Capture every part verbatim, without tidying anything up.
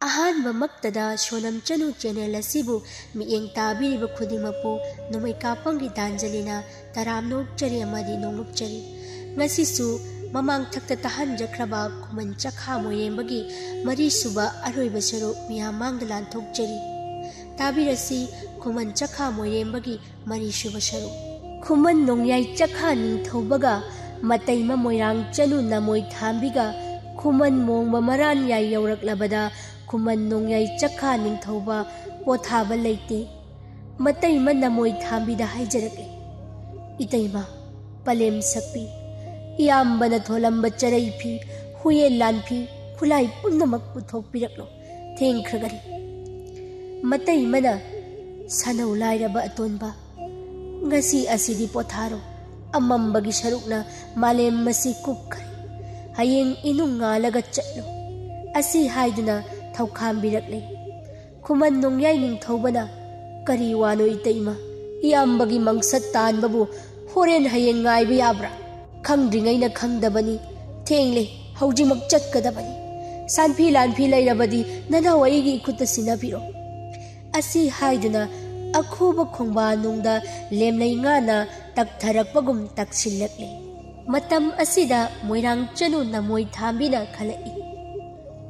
ꯑꯍꯥꯟꯕꯃꯛꯇꯗ ꯁꯣꯅꯝ ꯆꯅꯨ channel ꯑꯁꯤꯕꯨ ꯃꯤꯠꯌꯦꯡ ꯇꯥꯕꯤꯔꯤꯕ ꯈꯨꯗꯤꯡꯃꯛꯄꯨ ꯅꯣꯡꯃꯩ ꯀꯥꯞꯄꯝꯒꯤ ꯗꯥꯟꯖꯂꯤꯅ ꯇꯔꯥꯝꯅ ꯑꯣꯛꯆꯔꯤ ꯑꯃꯗꯤ ꯅꯣꯡꯂꯨꯛꯆꯔꯤ꯫ ꯉꯁꯤꯁꯨ ꯃꯃꯥꯡ ꯊꯛꯇ ꯇꯥꯍꯟꯖꯈ꯭ꯔꯕ ꯈꯨꯃꯟ ꯆꯈꯥ ꯃꯣꯏꯔꯦꯝꯕꯒꯤ ꯃꯔꯤꯁꯨꯕ ꯑꯔꯣꯏꯕ ꯁꯔꯨꯛ ꯃꯤꯌꯥꯝ ꯃꯥꯡꯗ ꯂꯥꯟꯊꯣꯛꯆꯔꯤ꯫ ꯇꯥꯕꯤꯔꯁꯤ ꯈꯨꯃꯟ ꯆꯈꯥ ꯃꯣꯏꯔꯦꯝꯕꯒꯤ ꯃꯔꯤꯁꯨꯕ ꯁꯔꯨꯛ꯫ ꯈꯨꯃꯟ ꯅꯣꯡꯌꯥꯏ ꯆꯈꯥ ꯅꯤꯡꯊꯧꯕꯒ ꯃꯇꯩꯃ ꯃꯣꯏꯔꯥꯡ ꯆꯅꯨ ꯅꯃꯣꯏ ꯊꯥꯝꯕꯤꯒ ꯈꯨꯃꯟ ꯃꯣꯡꯕ ꯃꯔꯥꯟꯌꯥꯏ ꯌꯧꯔꯛꯂꯕꯗ ꯈꯨꯃꯟ ꯅꯣꯡꯌꯥꯏ ꯆꯈꯥ ꯅꯤꯡꯊꯧꯕ ꯄꯣꯊꯥꯕ ꯂꯩꯇꯦ꯫ ꯃꯇꯩꯃ ꯅꯃꯣꯏ ꯊꯥꯝꯕꯤꯗ ꯍꯥꯏꯖꯔꯛꯂꯦ, "ꯏꯇꯩꯃ, ꯄꯂꯦꯝ ꯁꯛꯄꯤ, ꯏꯌꯥꯝꯕꯅ ꯊꯣꯜꯂꯝꯕ ꯆꯔꯩ ꯐꯤ, ꯍꯨꯌꯦꯟ ꯂꯥꯟꯐꯤ, ꯈꯨꯠꯂꯥꯏ ꯄꯨꯝꯅꯃꯛ ꯄꯨꯊꯣꯛꯄꯤꯔꯛꯂꯣ꯫ ꯊꯦꯡꯈ꯭ꯔꯒꯅꯤ꯫" ꯃꯇꯩꯃꯅ, "ꯁꯥꯅꯧ ꯂꯥꯏꯔꯕ ꯑꯇꯣꯟꯕ, ꯉꯁꯤ ꯑꯁꯤꯗꯤ ꯄꯣꯊꯥꯔꯣ꯫ ꯑꯃꯝꯕꯒꯤ ꯁꯔꯨꯛꯅ ꯃꯥꯂꯦꯝ ꯑꯁꯤ ꯀꯨꯞꯈ꯭ꯔꯦ꯫ ꯍꯌꯦꯡ ꯏꯅꯨꯡ ꯉꯥꯜꯂꯒ ꯆꯠꯂꯨ꯫" ꯑꯁꯤ ꯍꯥꯏꯗꯨꯅ ꯊꯧꯈꯥꯝꯕꯤꯔꯛꯂꯦ꯫ ꯈꯨꯃꯟ ꯅꯣꯡꯌꯥꯏ ꯅꯤꯡꯊꯧꯕꯅ, "ꯀꯔꯤ ꯋꯥꯅꯣ ꯏꯇꯩꯃ? ꯏꯌꯥꯝꯕꯒꯤ ꯃꯪꯁꯠ ꯇꯥꯟꯕꯕꯨ ꯍꯣꯔꯦꯟ ꯍꯌꯦꯡ ꯉꯥꯏꯕ ꯌꯥꯕ꯭ꯔꯥ? ꯈꯪꯗ꯭ꯔꯤꯉꯩꯅ ꯈꯪꯗꯕꯅꯤ꯫ ꯊꯦꯡꯂꯦ, ꯍꯧꯖꯤꯛꯃꯛ ꯆꯠꯀꯗꯕꯅꯤ꯫ ꯁꯥꯟꯐꯤ ꯂꯥꯟꯐꯤ ꯂꯩꯔꯕꯗꯤ ꯅꯅꯥꯎ ꯑꯩꯒꯤ ꯏꯈꯨꯠꯇ ꯁꯤꯟꯅꯕꯤꯔꯣ꯫" ꯑꯁꯤ ꯍꯥꯏꯗꯨꯅ ꯑꯈꯨꯕ ꯈꯣꯡꯕꯥꯟꯅꯨꯡꯗ ꯂꯦꯝꯂꯩ ꯉꯥꯅ ꯇꯛꯊꯔꯛꯄꯒꯨꯝ ꯇꯛꯁꯤꯜꯂꯛꯂꯦ꯫ ꯃꯇꯝ ꯑꯁꯤꯗ ꯃꯣꯏꯔꯥꯡ ꯆꯅꯨ ꯅꯃꯣꯏ ꯊꯥꯝꯕꯤꯅ ꯈꯜꯂꯛꯏ,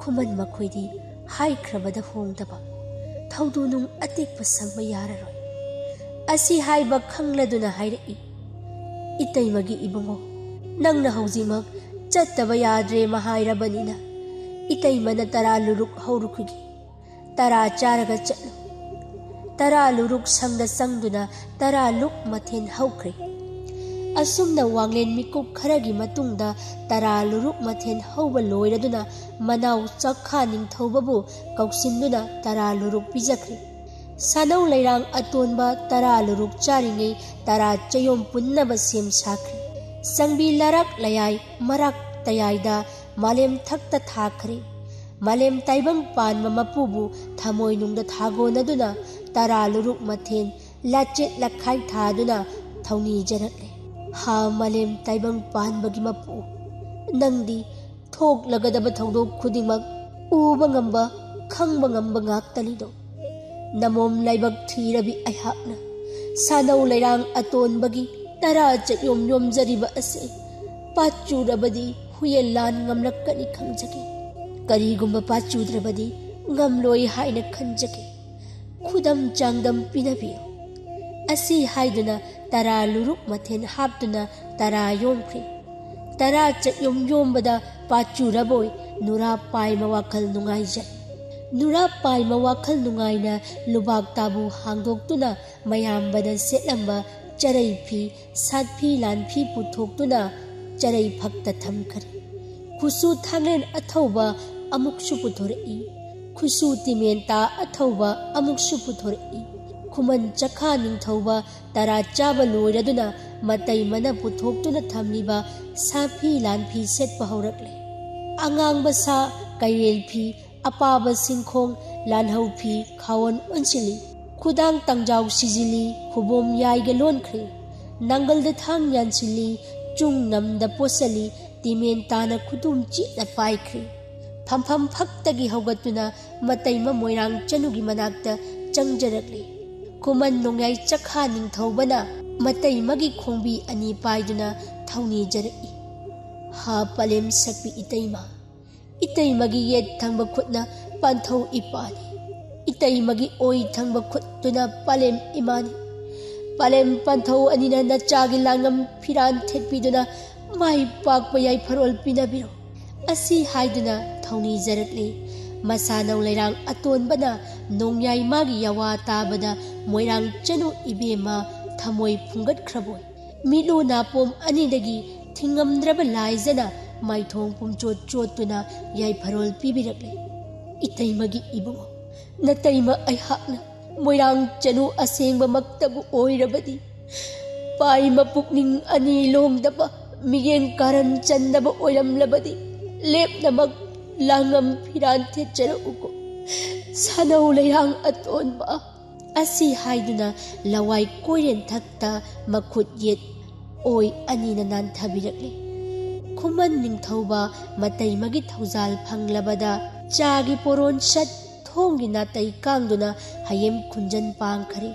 "ꯈꯨꯃꯟ ꯃꯈꯣꯏꯗꯤ ꯍꯥꯏꯈ꯭ꯔꯕꯗ ꯍꯣꯡꯗꯕ, ꯊꯧꯗꯨ ꯅꯨꯡ ꯑꯇꯦꯛꯄ ꯁꯪꯕ ꯌꯥꯔꯔꯣꯏ꯫" ꯑꯁꯤ ꯍꯥꯏꯕ ꯈꯪꯂꯗꯨꯅ ꯍꯥꯏꯔꯛꯏ, "ꯏꯇꯩꯃꯒꯤ ꯏꯕꯨꯡꯉꯣ, ꯅꯪꯅ ꯍꯧꯖꯤꯛꯃꯛ ꯆꯠꯇꯕ ꯌꯥꯗ꯭ꯔꯦ ꯃꯍꯥꯏꯔꯕꯅꯤꯅ ꯏꯇꯩꯃꯅ ꯇꯔꯥ ꯂꯨꯔꯨꯛ ꯍꯧꯔꯨꯈꯤꯒꯦ꯫ ꯇꯔꯥ ꯆꯥꯔꯒ ꯆꯠꯂꯨ꯫" ꯇꯔꯥ ꯂꯨꯔꯨꯛ ꯁꯪꯗ ꯆꯪꯗꯨꯅ ꯇꯔꯥ ꯂꯨꯛ ꯃꯊꯦꯟ ꯍꯧꯈ꯭ꯔꯦ꯫ ꯑꯁꯨꯝꯅ ꯋꯥꯡꯂꯦꯟ ꯃꯤꯀꯨꯞ ꯈꯔꯒꯤ ꯃꯇꯨꯡꯗ ꯇꯔꯥ ꯂꯨꯔꯨꯛ ꯃꯊꯦꯟ ꯍꯧꯕ ꯂꯣꯏꯔꯗꯨꯅ ꯃꯅꯥꯎ ꯆꯈꯥ ꯅꯤꯡꯊꯧꯕꯕꯨ ꯀꯧꯁꯤꯟꯗꯨꯅ ꯇꯔꯥ ꯂꯨꯔꯨꯛ ꯄꯤꯖꯈ꯭ꯔꯦ꯫ ꯁꯥꯅꯧ ꯂꯩꯔꯥꯡ ꯑꯇꯣꯟꯕ ꯇꯔꯥ ꯂꯨꯔꯨꯛ ꯆꯥꯔꯤꯉꯩ ꯇꯔꯥ ꯆꯌꯣꯝ ꯄꯨꯟꯅꯕ ꯁꯦꯝ ꯁꯥꯈ꯭ꯔꯦ꯫ ꯆꯪꯕꯤ ꯂꯔꯥꯛ ꯂꯌꯥꯏ ꯃꯔꯥꯛ ꯇꯌꯥꯏꯗ ꯃꯥꯂꯦꯝ ꯊꯛꯇ ꯊꯥꯈ꯭ꯔꯦ꯫ ꯃꯥꯂꯦꯝ ꯇꯥꯏꯕꯪ ꯄꯥꯟꯕ ꯃꯄꯨꯕꯨ ꯊꯃꯣꯏꯅꯨꯡꯗ ꯊꯥꯒꯣꯟꯅꯗꯨꯅ ꯇꯔꯥ ꯂꯨꯔꯨꯛ ꯃꯊꯦꯟ ꯂꯥꯆꯦꯠ ꯂꯈꯥꯏ ꯊꯥꯗꯨꯅ ꯊꯧꯅꯤꯖꯔꯛꯂꯦ꯫ ꯍꯥ ꯃꯥꯂꯦꯝ ꯇꯥꯏꯕꯪ ꯄꯥꯟꯕꯒꯤ ꯃꯄꯨ, ꯅꯪꯗꯤ ꯊꯣꯛꯂꯒꯗꯕ ꯊꯧꯗꯣꯛ ꯈꯨꯗꯤꯡꯃꯛ ꯎꯕ ꯉꯝꯕ, ꯈꯪꯕ ꯉꯝꯕ ꯉꯥꯛꯇꯅꯤꯗꯣ꯫ ꯅꯃꯣꯝ ꯂꯥꯏꯕꯛ ꯊꯤꯔꯕꯤ ꯑꯩꯍꯥꯛꯅ ꯁꯥꯅꯧ ꯂꯩꯔꯥꯡ ꯑꯇꯣꯟꯕꯒꯤ ꯇꯔꯥ ꯆꯠꯌꯣꯝ ꯌꯣꯝꯖꯔꯤꯕ ꯑꯁꯤ ꯄꯥꯠꯆꯨꯔꯕꯗꯤ ꯍꯨꯌꯦꯟ ꯂꯥꯟ ꯉꯝꯂꯛꯀꯅꯤ ꯈꯪꯖꯒꯦ꯫ ꯀꯔꯤꯒꯨꯝꯕ ꯄꯥꯠꯆꯨꯗ꯭ꯔꯕꯗꯤ ꯉꯝꯂꯣꯏ ꯍꯥꯏꯅ ꯈꯟꯖꯒꯦ꯫ ꯈꯨꯗꯝ ꯆꯥꯡꯗꯝ ꯄꯤꯅꯕꯤꯌꯨ꯫ ꯑꯁꯤ ꯍꯥꯏꯗꯨꯅ ꯇꯔꯥ ꯂꯨꯔꯨꯛ ꯃꯊꯦꯟ ꯍꯥꯞꯇꯨꯅ ꯇꯔꯥ ꯌꯣꯝꯈ꯭ꯔꯦ꯫ ꯇꯔꯥ ꯆꯠꯌꯣꯝ ꯌꯣꯝꯕꯗ ꯄꯥꯠꯆꯨꯔꯕꯣꯏ ꯅꯨꯔꯥ ꯄꯥꯏꯃ ꯋꯥꯈꯜ ꯅꯨꯡꯉꯥꯏꯖꯩ꯫ ꯅꯨꯔꯥ ꯄꯥꯏꯃ ꯋꯥꯈꯜ ꯅꯨꯡꯉꯥꯏꯅ ꯂꯨꯕꯥꯛ ꯇꯥꯕꯨ ꯍꯥꯡꯗꯣꯛꯇꯨꯅ ꯃꯌꯥꯝꯕꯅ ꯁꯦꯠꯂꯝꯕ ꯆꯔꯩ ꯐꯤ, ꯁꯥꯠꯐꯤ ꯂꯥꯟꯐꯤ ꯄꯨꯊꯣꯛꯇꯨꯅ ꯆꯔꯩ ꯐꯛꯇ ꯊꯝꯈ꯭ꯔꯦ꯫ ꯈꯨꯠꯁꯨ ꯊꯥꯡꯂꯦꯟ ꯑꯊꯧꯕ ꯑꯃꯨꯛꯁꯨ ꯄꯨꯊꯣꯔꯛꯏ꯫ ꯈꯨꯠꯁꯨ ꯇꯤꯃꯦꯟꯇꯥ ꯑꯊꯧꯕ ꯑꯃꯨꯛꯁꯨ ꯄꯨꯊꯣꯔꯛꯏ꯫ ꯈꯨꯃꯟ ꯆꯈꯥ ꯅꯤꯡꯊꯧꯕ ꯇꯔꯥ ꯆꯥꯕ ꯂꯣꯏꯔꯗꯨꯅ ꯃꯇꯩꯃꯅ ꯄꯨꯊꯣꯛꯇꯨꯅ ꯊꯝꯂꯤꯕ ꯁꯥꯐꯤ ꯂꯥꯟꯐꯤ ꯁꯦꯠꯄ ꯍꯧꯔꯛꯂꯦ꯫ ꯑꯉꯥꯡꯕ ꯁꯥ, ꯀꯩꯔꯦꯜ ꯐꯤ, ꯑꯄꯥꯕ ꯁꯤꯡꯈꯣꯡ, ꯂꯥꯟꯍꯧ ꯐꯤ, ꯈꯥꯋꯣꯟ ꯑꯣꯟꯁꯤꯜꯂꯤ꯫ ꯈꯨꯗꯥꯡ ꯇꯥꯡꯖꯥꯎ ꯁꯤꯖꯤꯜꯂꯤ, ꯈꯨꯕꯣꯝ ꯌꯥꯏꯒ ꯂꯣꯟꯈ꯭ꯔꯦ꯫ ꯅꯥꯡꯒꯜꯗ ꯊꯥꯡ ꯌꯥꯟꯁꯤꯜꯂꯤ, ꯆꯨꯡ ꯅꯝꯗ ꯄꯣꯠꯁꯜꯂꯤ, ꯇꯤꯃꯦꯟ ꯇꯥꯅ ꯈꯨꯗꯨꯝ ꯆꯦꯠꯅ ꯄꯥꯏꯈ꯭ꯔꯦ꯫ ꯐꯝꯐꯝ ꯐꯛꯇꯒꯤ ꯍꯧꯒꯠꯇꯨꯅ ꯃꯇꯩꯃ ꯃꯣꯏꯔꯥꯡ ꯆꯅꯨꯒꯤ ꯃꯅꯥꯛꯇ ꯆꯪꯖꯔꯛꯂꯤ꯫ ꯈꯨꯃꯟ ꯅꯣꯡꯌꯥꯏ ꯆꯈꯥ ꯅꯤꯡꯊꯧꯕꯅ ꯃꯇꯩꯃꯒꯤ ꯈꯣꯡꯕꯤ ꯑꯅꯤ ꯄꯥꯏꯗꯨꯅ ꯊꯧꯅꯤꯖꯔꯛꯏ꯫ ꯍꯥ ꯄꯂꯦꯝ ꯁꯛꯄꯤ ꯏꯇꯩꯃ! ꯏꯇꯩꯃꯒꯤ ꯌꯦꯠ ꯊꯪꯕ ꯈꯨꯠꯅ ꯄꯥꯟꯊꯧ ꯏꯄꯥꯅꯤ꯫ ꯏꯇꯩꯃꯒꯤ ꯑꯣꯏ ꯊꯪꯕ ꯈꯨꯠꯇꯨꯅ ꯄꯥꯂꯦꯝ ꯏꯃꯥꯅꯤ꯫ ꯄꯥꯂꯦꯝ ꯄꯥꯟꯊꯧ ꯑꯅꯤꯅ ꯅꯆꯥꯒꯤ ꯂꯥꯡꯉꯝ ꯐꯤꯔꯥꯟ ꯊꯦꯠꯄꯤꯗꯨꯅ ꯃꯥꯏ ꯄꯥꯛꯄ ꯌꯥꯏꯐꯔꯣꯜ ꯄꯤꯅꯕꯤꯔꯣ꯫ ꯑꯁꯤ ꯍꯥꯏꯗꯨꯅ ꯊꯧꯅꯤꯖꯔꯛꯂꯤ꯫ ꯃꯁꯥꯅꯧ ꯂꯩꯔꯥꯡ ꯑꯇꯣꯟꯕꯅ ꯅꯣꯡꯌꯥꯏ ꯃꯥꯒꯤ ꯌꯥꯋꯥ ꯇꯥꯕꯗ ꯃꯣꯏꯔꯥꯡ ꯆꯅꯨ ꯏꯕꯦꯝꯃ ꯊꯃꯣꯏ ꯐꯨꯡꯒꯠꯈ꯭ꯔꯕꯣꯏ꯫ ꯃꯤꯠꯂꯨ ꯅꯥꯄꯣꯝ ꯑꯅꯤꯗꯒꯤ ꯊꯤꯡꯉꯝꯗ꯭ꯔꯕ ꯂꯥꯏꯖꯅ ꯃꯥꯏꯊꯣꯡ ꯄꯨꯝꯆꯣꯠ ꯆꯣꯠꯇꯨꯅ ꯌꯥꯏꯐꯔꯣꯜ ꯄꯤꯕꯤꯔꯛꯂꯤ꯫ ꯏꯇꯩꯃꯒꯤ ꯏꯕꯨꯡꯉꯣ, ꯅꯇꯩꯃ ꯑꯩꯍꯥꯛꯅ ꯃꯣꯏꯔꯥꯡ ꯆꯅꯨ ꯑꯁꯦꯡꯕꯃꯛꯇꯕꯨ ꯑꯣꯏꯔꯕꯗꯤ, ꯄꯥꯏꯃ ꯄꯨꯛꯅꯤꯡ ꯑꯅꯤ ꯂꯣꯡꯗꯕ, ꯃꯤꯠꯌꯦꯡ ꯀꯥꯔꯟ ꯆꯟꯗꯕ ꯑꯣꯏꯔꯝꯂꯕꯗꯤ, ꯂꯦꯞꯅꯃꯛ ꯂꯥꯡꯉꯝ ꯐꯤꯔꯥꯟ ꯊꯦꯠꯆꯔꯛꯎꯀꯣ, ꯁꯥꯅꯧ ꯂꯩꯔꯥꯡ ꯑꯇꯣꯟꯕ꯫ ꯑꯁꯤ ꯍꯥꯏꯗꯨꯅ ꯂꯋꯥꯏ ꯀꯣꯏꯔꯦꯟ ꯊꯛꯇ ꯃꯈꯨꯠ ꯌꯦꯠ ꯑꯣꯏ ꯑꯅꯤꯅ ꯅꯥꯟꯊꯕꯤꯔꯛꯂꯤ꯫ ꯈꯨꯃꯟ ꯅꯤꯡꯊꯧꯕ ꯃꯇꯩꯃꯒꯤ ꯊꯧꯖꯥꯜ ꯐꯪꯂꯕꯗ ꯆꯥꯒꯤ ꯄꯣꯔꯣꯟ ꯁꯠ ꯊꯣꯡꯒꯤ ꯅꯥꯇꯩ ꯀꯥꯡꯗꯨꯅ ꯍꯌꯦꯝ ꯈꯨꯟꯖꯟ ꯄꯥꯡꯈꯔꯦ꯫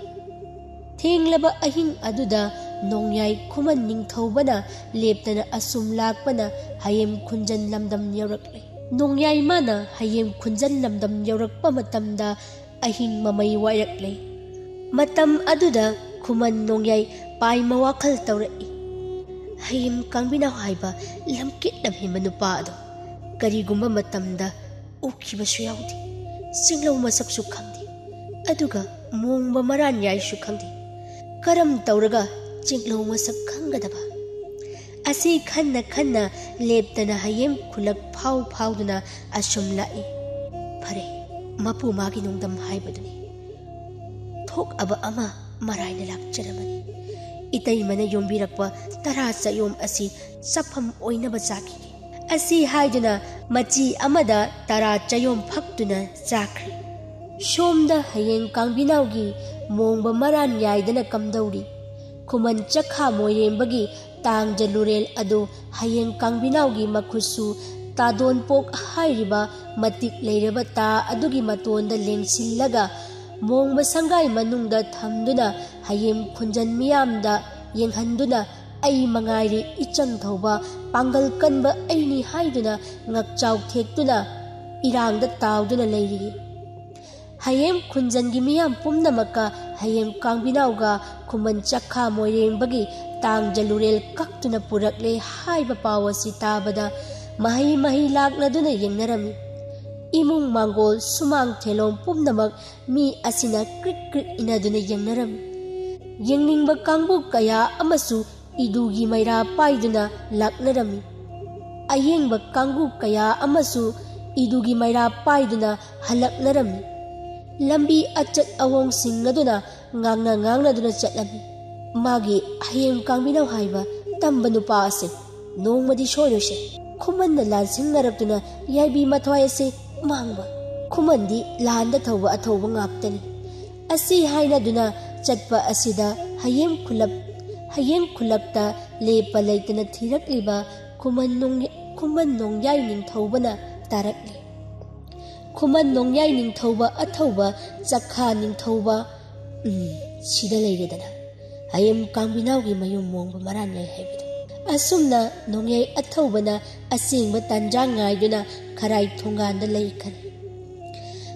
ꯊꯦꯡꯂꯕ ꯑꯍꯤꯡ ꯑꯗꯨꯗ ꯅꯣꯡꯌꯥꯏ ꯈꯨꯃꯟ ꯅꯤꯡꯊꯧꯕꯅ ꯂꯦꯞꯇꯅ ꯑꯁꯨꯝ ꯂꯥꯛꯄꯅ ꯍꯌꯦꯝ ꯈꯨꯟꯖꯟ ꯂꯝꯗꯝ ꯌꯧꯔꯛꯂꯦ꯫ ꯅꯣꯡꯌꯥꯏ ꯃꯥꯅ ꯍꯌꯦꯝ ꯈꯨꯟꯖꯟ ꯂꯝꯗꯝ ꯌꯧꯔꯛꯄ ꯃꯇꯝꯗ ꯑꯍꯤꯡ ꯃꯃꯩ ꯋꯥꯏꯔꯛꯂꯦ꯫ ꯃꯇꯝ ꯑꯗꯨꯗ ꯈꯨꯃꯟ ꯅꯣꯡꯌꯥꯏ ꯄꯥꯏꯃ ꯋꯥꯈꯜ ꯇꯧꯔꯛꯏ꯫ ꯍꯌꯦꯝ ꯀꯥꯡꯕꯤꯅꯥꯎ ꯍꯥꯏꯕ ꯂꯝꯀꯦꯠ ꯂꯝꯍꯦꯟꯕ ꯅꯨꯄꯥ ꯑꯗꯣ ꯀꯔꯤꯒꯨꯝꯕ ꯃꯇꯝꯗ ꯎꯈꯤꯕꯁꯨ ꯌꯥꯎꯗꯦ꯫ ꯆꯤꯡꯂꯧ ꯃꯁꯛꯁꯨ ꯈꯪꯗꯦ꯫ ꯑꯗꯨꯒ ꯃꯣꯡꯕ ꯃꯔꯥꯟ ꯌꯥꯏꯁꯨ ꯈꯪꯗꯦ꯫ ꯀꯔꯝ ꯇꯧꯔꯒ ꯆꯤꯡꯂꯧ ꯃꯁꯛ ꯈꯪꯒꯗꯕ? ꯑꯁꯤ ꯈꯟꯅ ꯈꯟꯅ ꯂꯦꯞꯇꯅ ꯍꯌꯦꯝ ꯈꯨꯂꯛ ꯐꯥꯎ ꯐꯥꯎꯗꯨꯅ ꯑꯁꯨꯝ ꯂꯥꯛꯏ꯫ ꯐꯔꯦ, ꯃꯄꯨ ꯃꯥꯒꯤ ꯅꯣꯡꯗꯝ ꯍꯥꯏꯕꯗꯨꯅꯤ꯫ ꯊꯣꯛꯑꯕ ꯑꯃ ꯃꯔꯥꯏꯅ ꯂꯥꯛꯆꯔꯕꯅꯤ꯫ ꯏꯇꯩꯃꯅ ꯌꯣꯝꯕꯤꯔꯛꯄ ꯇꯔꯥ ꯆꯌꯣꯝ ꯑꯁꯤ ꯆꯥꯐꯝ ꯑꯣꯏꯅꯕ ꯆꯥꯈꯤꯒꯦ꯫ ꯑꯁꯤ ꯍꯥꯏꯗꯨꯅ ꯃꯆꯤ ꯑꯃꯗ ꯇꯔꯥ ꯆꯌꯣꯝ ꯐꯛꯇꯨꯅ ꯆꯥꯈ꯭ꯔꯦ꯫ ꯁꯣꯝꯗ ꯍꯌꯦꯡ ꯀꯥꯡꯕꯤꯅꯥꯎꯒꯤ ꯃꯣꯡꯕ ꯃꯔꯥꯟ ꯌꯥꯏꯗꯅ ꯀꯝꯗꯧꯔꯤ? ꯈꯨꯃꯟ ꯆꯈꯥ ꯃꯣꯏꯔꯦꯝꯕꯒꯤ ꯇꯥꯡꯖ ꯂꯨꯔꯦꯜ ꯑꯗꯨ ꯍꯌꯦꯡ ꯀꯥꯡꯕꯤꯅꯥꯎꯒꯤ ꯃꯈꯨꯠꯁꯨ ꯇꯥꯗꯣꯟꯄꯣꯛ ꯍꯥꯏꯔꯤꯕ ꯃꯇꯤꯛ ꯂꯩꯔꯕ ꯇꯥ ꯑꯗꯨꯒꯤ ꯃꯇꯣꯟꯗ ꯂꯦꯡꯁꯤꯜꯂꯒ ꯃꯣꯡꯕ ꯁꯪꯒꯥꯏ ꯃꯅꯨꯡꯗ ꯊꯝꯗꯨꯅ ꯍꯌꯦꯡ ꯈꯨꯟꯖꯟ ꯃꯤꯌꯥꯝꯗ ꯌꯦꯡꯍꯟꯗꯨꯅ ꯑꯩ ꯃꯉꯥꯏꯔꯦ ꯏꯆꯪ ꯊꯧꯕ ꯄꯥꯡꯒꯜ ꯀꯟꯕ ꯑꯩꯅꯤ ꯍꯥꯏꯗꯨꯅ ꯉꯛꯆꯥꯎ ꯊꯦꯛꯇꯨꯅ ꯏꯔꯥꯡꯗ ꯇꯥꯎꯗꯨꯅ ꯂꯩꯔꯤ꯫ ꯍꯌꯦꯡ ꯈꯨꯟꯖꯟꯒꯤ ꯃꯤꯌꯥꯝ ꯄꯨꯝꯅꯃꯛꯀ ꯍꯌꯦꯡ ꯀꯥꯡꯕꯤꯅꯥꯎꯒ ꯈꯨꯃꯟ ꯆꯈꯥ ꯃꯣꯏꯔꯦꯡꯕꯒꯤ ꯇꯥꯡꯖ ꯂꯨꯔꯦꯜ ꯀꯛꯇꯨꯅ ꯄꯨꯔꯛꯂꯦ ꯍꯥꯏꯕ ꯄꯥꯎ ꯑꯁꯤ ꯇꯥꯕꯗ ꯃꯍꯩ ꯃꯍꯩ ꯂꯥꯛꯅꯗꯨꯅ ꯌꯦꯡꯅꯔꯝꯃꯤ꯫ ꯏꯃꯨꯡ ꯃꯥꯡꯒꯣꯜ ꯁꯨꯃꯥꯡ ꯊꯦꯂꯣꯡ ꯄꯨꯝꯅꯃꯛ ꯃꯤ ꯑꯁꯤꯅ ꯀ꯭ꯔꯤꯛ ꯀ꯭ꯔꯤꯛ ꯏꯟꯅꯗꯨꯅ ꯌꯦꯡꯅꯔꯝꯃꯤ꯫ ꯌꯦꯡꯅꯤꯡꯕ ꯀꯥꯡꯕꯨ ꯀꯌꯥ ꯑꯃꯁꯨ ꯏꯗꯨꯒꯤ ꯃꯩꯔꯥ ꯄꯥꯏꯗꯨꯅ ꯂꯥꯛꯅꯔꯝꯃꯤ꯫ ꯑꯌꯦꯡꯕ ꯀꯥꯡꯕꯨ ꯀꯌꯥ ꯑꯃꯁꯨ ꯏꯗꯨꯒꯤ ꯃꯩꯔꯥ ꯄꯥꯏꯗꯨꯅ ꯍꯜꯂꯛꯅꯔꯝꯃꯤ꯫ ꯂꯝꯕꯤ ꯑꯆꯠ ꯑꯋꯣꯡꯁꯤꯡ ꯑꯗꯨꯅ ꯉꯥꯡꯅ ꯉꯥꯡꯅꯗꯨꯅ ꯆꯠꯂꯝꯃꯤ꯫ ꯃꯥꯒꯤ ꯍꯌꯦꯡ ꯀꯥꯡꯕꯤꯅꯧ ꯍꯥꯏꯕ ꯇꯝꯕ ꯅꯨꯄꯥ ꯑꯁꯦ ꯅꯣꯡꯃꯗꯤ ꯁꯣꯏꯔꯣꯏꯁꯦ꯫ ꯈꯨꯃꯟꯅ ꯂꯥꯟꯁꯤꯡꯅꯔꯛꯇꯨꯅ ꯌꯥꯏꯕꯤ ꯃꯊ꯭ꯋꯥꯏ ꯑꯁꯦ ꯃꯥꯡꯕ꯫ ꯈꯨꯃꯟꯗꯤ ꯂꯥꯟꯗ ꯊꯧꯕ ꯑꯊꯧꯕ ꯉꯥꯛꯇꯅꯤ꯫ ꯑꯁꯤ ꯍꯥꯏꯅꯗꯨꯅ ꯆꯠꯄ ꯑꯁꯤꯗ ꯍꯌꯦꯡ ꯈꯨꯂꯞ-, ꯍꯌꯦꯡ ꯈꯨꯂꯛꯇ ꯂꯦꯞꯄ ꯂꯩꯇꯅ ꯊꯤꯔꯛꯂꯤꯕ ꯈꯨꯃꯟ ꯅꯣꯡ-, ꯈꯨꯃꯟ ꯅꯣꯡꯌꯥꯏ ꯅꯤꯡꯊꯧꯕꯅ ꯇꯥꯔꯛꯂꯤ꯫ ꯈꯨꯃꯟ ꯅꯣꯡꯌꯥꯏ ꯅꯤꯡꯊꯧꯕ ꯑꯊꯧꯕ ꯆꯈꯥ ꯅꯤꯡꯊꯧꯕ, ꯎꯝ, ꯁꯤꯗ ꯂꯩꯔꯦꯗꯅ꯫ ꯍꯌꯦꯝ ꯀꯥꯡꯕꯤꯅꯥꯎꯒꯤ ꯃꯌꯨꯝ ꯃꯣꯡꯕ ꯃꯔꯥꯟ ꯂꯩ ꯍꯥꯏꯕꯗꯣ꯫ ꯑꯁꯨꯝꯅ ꯅꯣꯡꯌꯥꯏ ꯑꯊꯧꯕꯅ ꯑꯁꯦꯡꯕ ꯇꯥꯟꯖꯥ ꯉꯥꯏꯗꯨꯅ ꯈꯔꯥꯏ ꯊꯣꯡꯒꯥꯟꯗ ꯂꯩꯈꯔꯦ꯫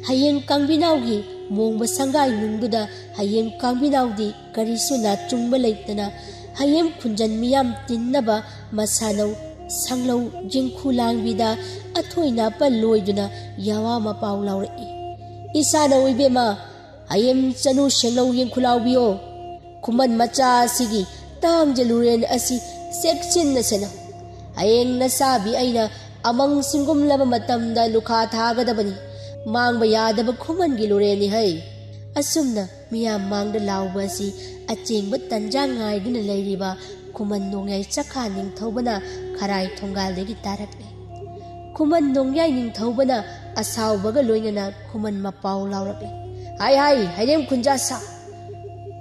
ꯍꯌꯦꯡ ꯀꯥꯡꯕꯤꯅꯥꯎꯒꯤ ꯃꯣꯡꯕ ꯁꯪꯒꯥꯏ ꯅꯨꯡꯗꯨꯗ ꯍꯌꯦꯡ ꯀꯥꯡꯕꯤꯅꯥꯎꯗꯤ ꯀꯔꯤꯁꯨ ꯅꯥꯆꯨꯡꯕ ꯂꯩꯇꯅ ꯍꯌꯦꯡ ꯈꯨꯟꯖꯟ ꯃꯤꯌꯥꯝ ꯇꯤꯟꯅꯕ ꯃꯁꯥꯅꯧ ꯁꯪꯂꯧ ꯌꯦꯡꯈꯨ ꯂꯥꯡꯕꯤꯗ ꯑꯊꯣꯏ ꯅꯥꯄ ꯂꯣꯏꯗꯨꯅ ꯌꯥꯋꯥ ꯃꯄꯥꯎ ꯂꯥꯎꯔꯛꯏ꯫ "ꯏꯁꯥꯅꯧ ꯏꯕꯦꯝꯃ, ꯍꯌꯦꯡ ꯆꯅꯨ ꯁꯦꯡꯂꯧ ꯌꯦꯡꯈꯨ ꯂꯥꯎꯕꯤꯌꯣ꯫ ꯈꯨꯃꯟ ꯃꯆꯥ ꯑꯁꯤꯒꯤ ꯇꯥꯡꯖ ꯂꯨꯔꯦꯟ ꯑꯁꯤ ꯆꯦꯛꯁꯤꯟꯅ ꯁꯦꯟꯅꯧ꯫ ꯍꯌꯦꯡ ꯅꯆꯥꯕꯤ ꯑꯩꯅ ꯑꯃꯪ ꯁꯤꯡꯒꯨꯝꯂꯕ ꯃꯇꯝꯗ ꯂꯨꯈꯥ ꯊꯥꯒꯗꯕꯅꯤ꯫ ꯃꯥꯡꯕ ꯌꯥꯗꯕ ꯈꯨꯃꯟꯒꯤ ꯂꯨꯔꯦꯟꯅꯤ ꯍꯩ"꯫ ꯑꯁꯨꯝꯅ ꯃꯤꯌꯥꯝ ꯃꯥꯡꯗ ꯂꯥꯎꯕ ꯑꯁꯤ ꯑꯆꯦꯡꯕ ꯇꯟꯖꯥ ꯉꯥꯏꯗꯨꯅ ꯂꯩꯔꯤꯕ ꯈꯨꯃꯟ ꯅꯣꯡꯌꯥꯏ ꯆꯈꯥ ꯅꯤꯡꯊꯧꯕꯅ ꯈꯔꯥꯏ ꯊꯣꯡꯒꯥꯜꯗꯒꯤ ꯇꯥꯔꯛꯂꯦ꯫ ꯈꯨꯃꯟ ꯅꯣꯡꯌꯥꯏ ꯅꯤꯡꯊꯧꯕꯅ ꯑꯁꯥꯎꯕꯒ ꯂꯣꯏꯅꯅ ꯈꯨꯃꯟ ꯃꯄꯥꯎ ꯂꯥꯎꯔꯛꯂꯦ꯫ "ꯍꯥꯏ ꯍꯥꯏ, ꯍꯩꯔꯦꯝ ꯈꯨꯟꯖꯥ ꯁꯥ!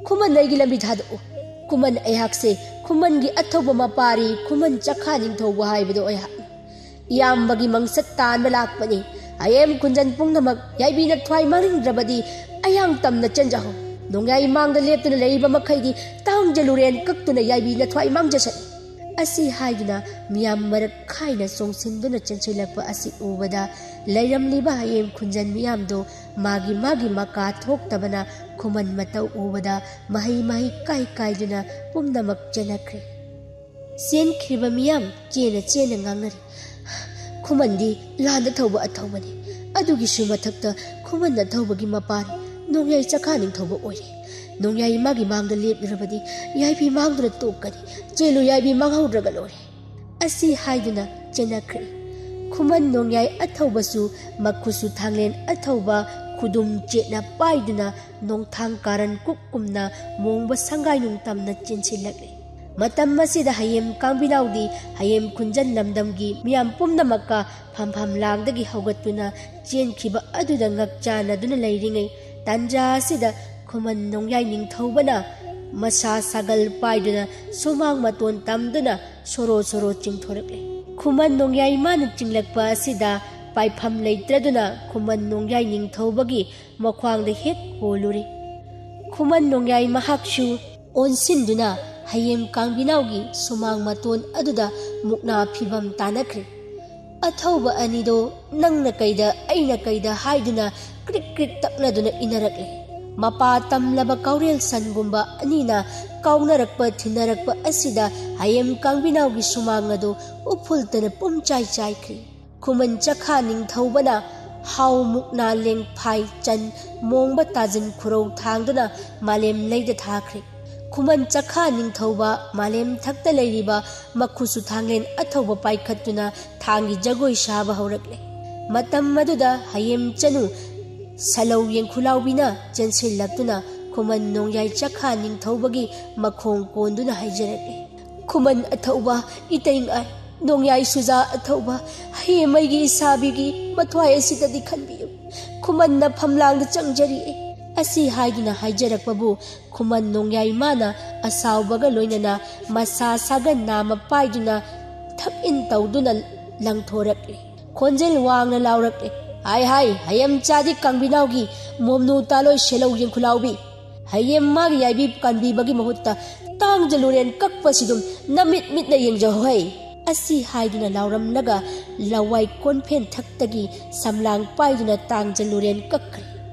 ꯈꯨꯃꯟ ꯑꯩꯒꯤ ꯂꯝꯕꯤ ꯊꯥꯗꯣꯛꯎ꯫ ꯈꯨꯃꯟ ꯑꯩꯍꯥꯛꯁꯦ ꯈꯨꯃꯟꯒꯤ ꯑꯊꯧꯕ ꯃꯄꯥꯔꯤ, ꯈꯨꯃꯟ ꯆꯈꯥ ꯅꯤꯡꯊꯧꯕ ꯍꯥꯏꯕꯗꯣ ꯑꯩꯍꯥꯛꯅꯤ꯫ ꯏꯌꯥꯝꯕꯒꯤ ꯃꯪꯁꯠ ꯇꯥꯟꯕ ꯂꯥꯛꯄꯅꯤ꯫ ꯍꯌꯦꯝ ꯈꯨꯟꯖꯟ ꯄꯨꯝꯅꯃꯛ ꯌꯥꯏꯕꯤꯅ ꯊ꯭ꯋꯥꯏ ꯃꯥꯡꯅꯤꯡꯗ꯭ꯔꯕꯗꯤ ꯑꯌꯥꯡ ꯇꯝꯅ ꯆꯦꯟꯖꯍꯧ꯫ ꯅꯣꯡꯌꯥꯏ ꯃꯥꯡꯗ ꯂꯦꯞꯇꯨꯅ ꯂꯩꯔꯤꯕ ꯃꯈꯩꯗꯤ ꯇꯥꯡꯖ ꯂꯨꯔꯦꯟ ꯀꯛꯇꯨꯅ ꯌꯥꯏꯕꯤꯅ ꯊ꯭ꯋꯥꯏ ꯃꯥꯡꯖꯁꯅꯤ"꯫ ꯑꯁꯤ ꯍꯥꯏꯗꯨꯅ ꯃꯤꯌꯥꯝ ꯃꯔꯛ ꯈꯥꯏꯅ ꯆꯣꯡꯁꯤꯟꯗꯨꯅ ꯆꯦꯟꯁꯤꯜꯂꯛꯄ ꯑꯁꯤ ꯎꯕꯗ ꯂꯩꯔꯝꯂꯤꯕ ꯍꯌꯦꯝ ꯈꯨꯟꯖꯟ ꯃꯤꯌꯥꯝꯗꯨ ꯃꯥꯒꯤ ꯃꯥꯒꯤ ꯃꯀꯥ ꯊꯣꯛꯇꯕꯅ ꯈꯨꯃꯟ ꯃꯇꯧ ꯎꯕꯗ ꯃꯍꯩ ꯃꯍꯩ ꯀꯥꯏ ꯀꯥꯏꯗꯨꯅ ꯄꯨꯝꯅꯃꯛ ꯆꯦꯜꯂꯛꯈ꯭ꯔꯦ꯫ ꯆꯦꯟꯈ꯭ꯔꯤꯕ ꯃꯤꯌꯥꯝ ꯆꯦꯟꯅ ꯆꯦꯟꯅ ꯉꯥꯡꯅꯔꯤ꯫ "ꯈꯨꯃꯟꯗꯤ ꯂꯥꯟꯗ ꯊꯧꯕ ꯑꯊꯧꯕꯅꯤ꯫ ꯑꯗꯨꯒꯤꯁꯨ ꯃꯊꯛꯇ ꯈꯨꯃꯟ ꯑꯊꯧꯕꯒꯤ ꯃꯄꯥꯔꯤ ꯅꯣꯡꯌꯥꯏ ꯆꯈꯥ ꯅꯤꯡꯊꯧꯕ ꯑꯣꯏꯔꯦ꯫ ꯅꯣꯡꯌꯥꯏ ꯃꯥꯒꯤ ꯃꯥꯡꯗ ꯂꯦꯞꯂꯨꯔꯕꯗꯤ ꯌꯥꯏꯕꯤ ꯃꯥꯡꯗꯨꯅ ꯇꯣꯛꯀꯅꯤ꯫ ꯆꯦꯜꯂꯨ, ꯌꯥꯏꯕꯤ ꯃꯥꯡꯍꯧꯗ꯭ꯔꯒ ꯂꯣꯏꯔꯦ"꯫ ꯑꯁꯤ ꯍꯥꯏꯗꯨꯅ ꯆꯦꯟꯅꯈ꯭ꯔꯦ꯫ ꯈꯨꯃꯟ ꯅꯣꯡꯌꯥꯏ ꯑꯊꯧꯕꯁꯨ ꯃꯈꯨꯠꯁꯨ ꯊꯥꯡꯂꯦꯟ ꯑꯊꯧꯕ ꯈꯨꯗꯨꯝ ꯆꯦꯠꯅ ꯄꯥꯏꯗꯨꯅ ꯅꯣꯡꯊꯥꯡ ꯀꯥꯔꯟ ꯀꯨꯛꯀꯨꯝꯅ ꯃꯣꯡꯕ ꯁꯪꯒꯥꯏꯅꯨꯡ ꯇꯝꯅ ꯆꯦꯟꯁꯤꯜꯂꯛꯂꯦ꯫ ꯃꯇꯝ ꯑꯁꯤꯗ ꯍꯌꯦꯝ ꯀꯥꯡꯕꯤꯅꯥꯎꯗꯤ ꯍꯌꯦꯝ ꯈꯨꯟꯖꯟ ꯂꯝꯗꯝꯒꯤ ꯃꯤꯌꯥꯝ ꯄꯨꯝꯅꯃꯛꯀ ꯐꯝꯐꯝ ꯂꯥꯡꯗꯒꯤ ꯍꯧꯒꯠꯇꯨꯅ ꯆꯦꯟꯈꯤꯕ ꯑꯗꯨꯗ ꯉꯛ ꯆꯥꯟꯅꯗꯨꯅ ꯂꯩꯔꯤꯉꯩ ꯇꯥꯟꯖꯥ ꯑꯁꯤꯗ ꯈꯨꯃꯟ ꯅꯣꯡꯌꯥꯏ ꯅꯤꯡꯊꯧꯕꯅ ꯃꯁꯥ ꯁꯥꯒꯜ ꯄꯥꯏꯗꯨꯅ ꯁꯨꯃꯥꯡ ꯃꯇꯣꯟ ꯇꯝꯗꯨꯅ ꯁꯣꯔꯣ ꯁꯣꯔꯣ ꯆꯤꯡꯊꯣꯔꯛꯂꯦ꯫ ꯈꯨꯃꯟ ꯅꯣꯡꯌꯥꯏ ꯃꯥꯅ ꯆꯤꯡꯂꯛꯄ ꯑꯁꯤꯗ ꯄꯥꯏꯐꯝ ꯂꯩꯇ꯭ꯔꯗꯨꯅ ꯈꯨꯃꯟ ꯅꯣꯡꯌꯥꯏ ꯅꯤꯡꯊꯧꯕꯒꯤ ꯃꯈ꯭ꯋꯥꯡꯗ ꯍꯦꯛ ꯀꯣꯜꯂꯨꯔꯦ꯫ ꯈꯨꯃꯟ ꯅꯣꯡꯌꯥꯏ ꯃꯍꯥꯛꯁꯨ ꯑꯣꯟꯁꯤꯟꯗꯨꯅ ꯍꯌꯦꯝ ꯀꯥꯡꯕꯤꯅꯥꯎꯒꯤ ꯁꯨꯃꯥꯡ ꯃꯇꯣꯟ ꯑꯗꯨꯗ ꯃꯨꯛꯅꯥ ꯐꯤꯕꯝ ꯇꯥꯅꯈ꯭ꯔꯦ꯫ ꯑꯊꯧꯕ ꯑꯅꯤꯗꯣ ꯅꯪꯅ ꯀꯩꯗ ꯑꯩꯅ ꯀꯩꯗ ꯍꯥꯏꯗꯨꯅ ꯀ꯭ꯔꯤꯛ ꯀ꯭ꯔꯤꯛ ꯇꯛꯅꯗꯨꯅ ꯏꯟꯅꯔꯛꯂꯦ꯫ ꯃꯄꯥ ꯇꯝꯂꯕ ꯀꯥꯎꯔꯦꯜ ꯁꯟꯒꯨꯝꯕ ꯑꯅꯤꯅ ꯀꯥꯎꯅꯔꯛꯄ ꯊꯤꯟꯅꯔꯛꯄ ꯑꯁꯤꯗ ꯍꯌꯦꯝ ꯀꯥꯡꯕꯤꯅꯥꯎꯒꯤ ꯁꯨꯃꯥꯡ ꯑꯗꯨ ꯎꯐꯨꯜꯇꯅ ꯄꯨꯝꯆꯥꯏ ꯆꯥꯏꯈ꯭ꯔꯦ꯫ ꯈꯨꯃꯟ ꯆꯈꯥ ꯅꯤꯡꯊꯧꯕꯅ ꯍꯥꯎ ꯃꯨꯛꯅꯥ ꯂꯦꯡꯐꯥꯏ ꯆꯟ ꯃꯣꯡꯕ ꯇꯥꯖꯤꯟ ꯈꯨꯔꯧ ꯊꯥꯡꯗꯨꯅ ꯃꯥꯂꯦꯝ ꯂꯩꯗ ꯊꯥꯈ꯭ꯔꯦ꯫ ꯈꯨꯃꯟ ꯆꯈꯥ ꯅꯤꯡꯊꯧꯕ ꯃꯥꯂꯦꯝ ꯊꯛꯇ ꯂꯩꯔꯤꯕ ꯃꯈꯨꯁꯨ ꯊꯥꯡꯂꯦꯟ ꯑꯊꯧꯕ ꯄꯥꯏꯈꯠꯇꯨꯅ ꯊꯥꯡꯒꯤ ꯖꯒꯣꯏ ꯁꯥꯕ ꯍꯧꯔꯛꯂꯦ꯫ ꯃꯇꯝ ꯑꯗꯨꯗ ꯍꯌꯦꯝ ꯆꯅꯨ ꯁꯂꯧ ꯌꯦꯡꯈꯨꯂꯥꯎꯕꯤꯅ ꯆꯦꯟꯁꯤꯜꯂꯛꯇꯨꯅ ꯈꯨꯃꯟ ꯅꯣꯡꯌꯥꯏ ꯆꯈꯥ ꯅꯤꯡꯊꯧꯕꯒꯤ ꯃꯈꯣꯡ ꯀꯣꯟꯗꯨꯅ ꯍꯥꯏꯖꯔꯛꯂꯦ, "ꯈꯨꯃꯟ ꯑꯊꯧꯕ, ꯏꯇꯩꯉꯥꯏ, ꯅꯣꯡꯌꯥꯏ ꯁꯨꯖꯥ ꯑꯊꯧꯕ, ꯍꯌꯦꯝ ꯑꯩꯒꯤ ꯏꯁꯥꯕꯤꯒꯤ ꯃꯊ꯭ꯋꯥꯏ ꯑꯁꯤꯗꯗꯤ ꯈꯟꯕꯤꯌꯨ꯫ ꯈꯨꯃꯟꯅ ꯐꯝꯂꯥꯡꯗ ꯆꯪꯖꯔꯤꯑꯦ"꯫ ꯑꯁꯤ ꯍꯥꯏꯗꯨꯅ ꯍꯥꯏꯖꯔꯛꯄꯕꯨ ꯈꯨꯃꯟ ꯅꯣꯡꯌꯥꯏ ꯃꯥꯅ ꯑꯁꯥꯎꯕꯒ ꯂꯣꯏꯅꯅ ꯃꯁꯥ ꯁꯥꯒꯟ ꯅꯥꯃ ꯄꯥꯏꯗꯨꯅ ꯊꯛ ꯏꯟ ꯇꯧꯗꯨꯅ ꯂꯪꯊꯣꯔꯛꯂꯦ꯫ ꯈꯣꯟꯖꯦꯜ ꯋꯥꯡꯅ ꯂꯥꯎꯔꯛꯂꯦ, "ꯍꯥꯏ ꯍꯥꯏ, ꯍꯌꯦꯝ ꯆꯥꯗꯤ ꯀꯥꯡꯕꯤꯅꯥꯎꯒꯤ ꯃꯣꯝꯅꯨ ꯇꯥꯂꯣꯏ ꯁꯦꯂꯧ ꯌꯦꯡꯈꯨꯂꯥꯎꯕꯤ꯫ ꯍꯌꯦꯝ ꯃꯥꯒꯤ ꯌꯥꯏꯕꯤ ꯀꯟꯕꯤꯕꯒꯤ ꯃꯍꯨꯠꯇ ꯇꯥꯡꯖ ꯂꯨꯔꯦꯟ ꯀꯛꯄꯁꯤꯗꯨꯝ ꯅꯃꯤꯠ ꯃꯤꯠꯅ ꯌꯦꯡꯖꯍꯧ ꯍꯩ"꯫ ꯑꯁꯤ ꯍꯥꯏꯗꯨꯅ ꯂꯥꯎꯔꯝꯂꯒ ꯂꯋꯥꯏ ꯀꯣꯟꯐꯦꯟ ꯊꯛꯇꯒꯤ ꯁꯝꯂꯥꯡ ꯄꯥꯏꯗꯨꯅ ꯇꯥꯡꯖ ꯂꯨꯔꯦꯟ ꯀꯛꯈ꯭ꯔꯦ꯫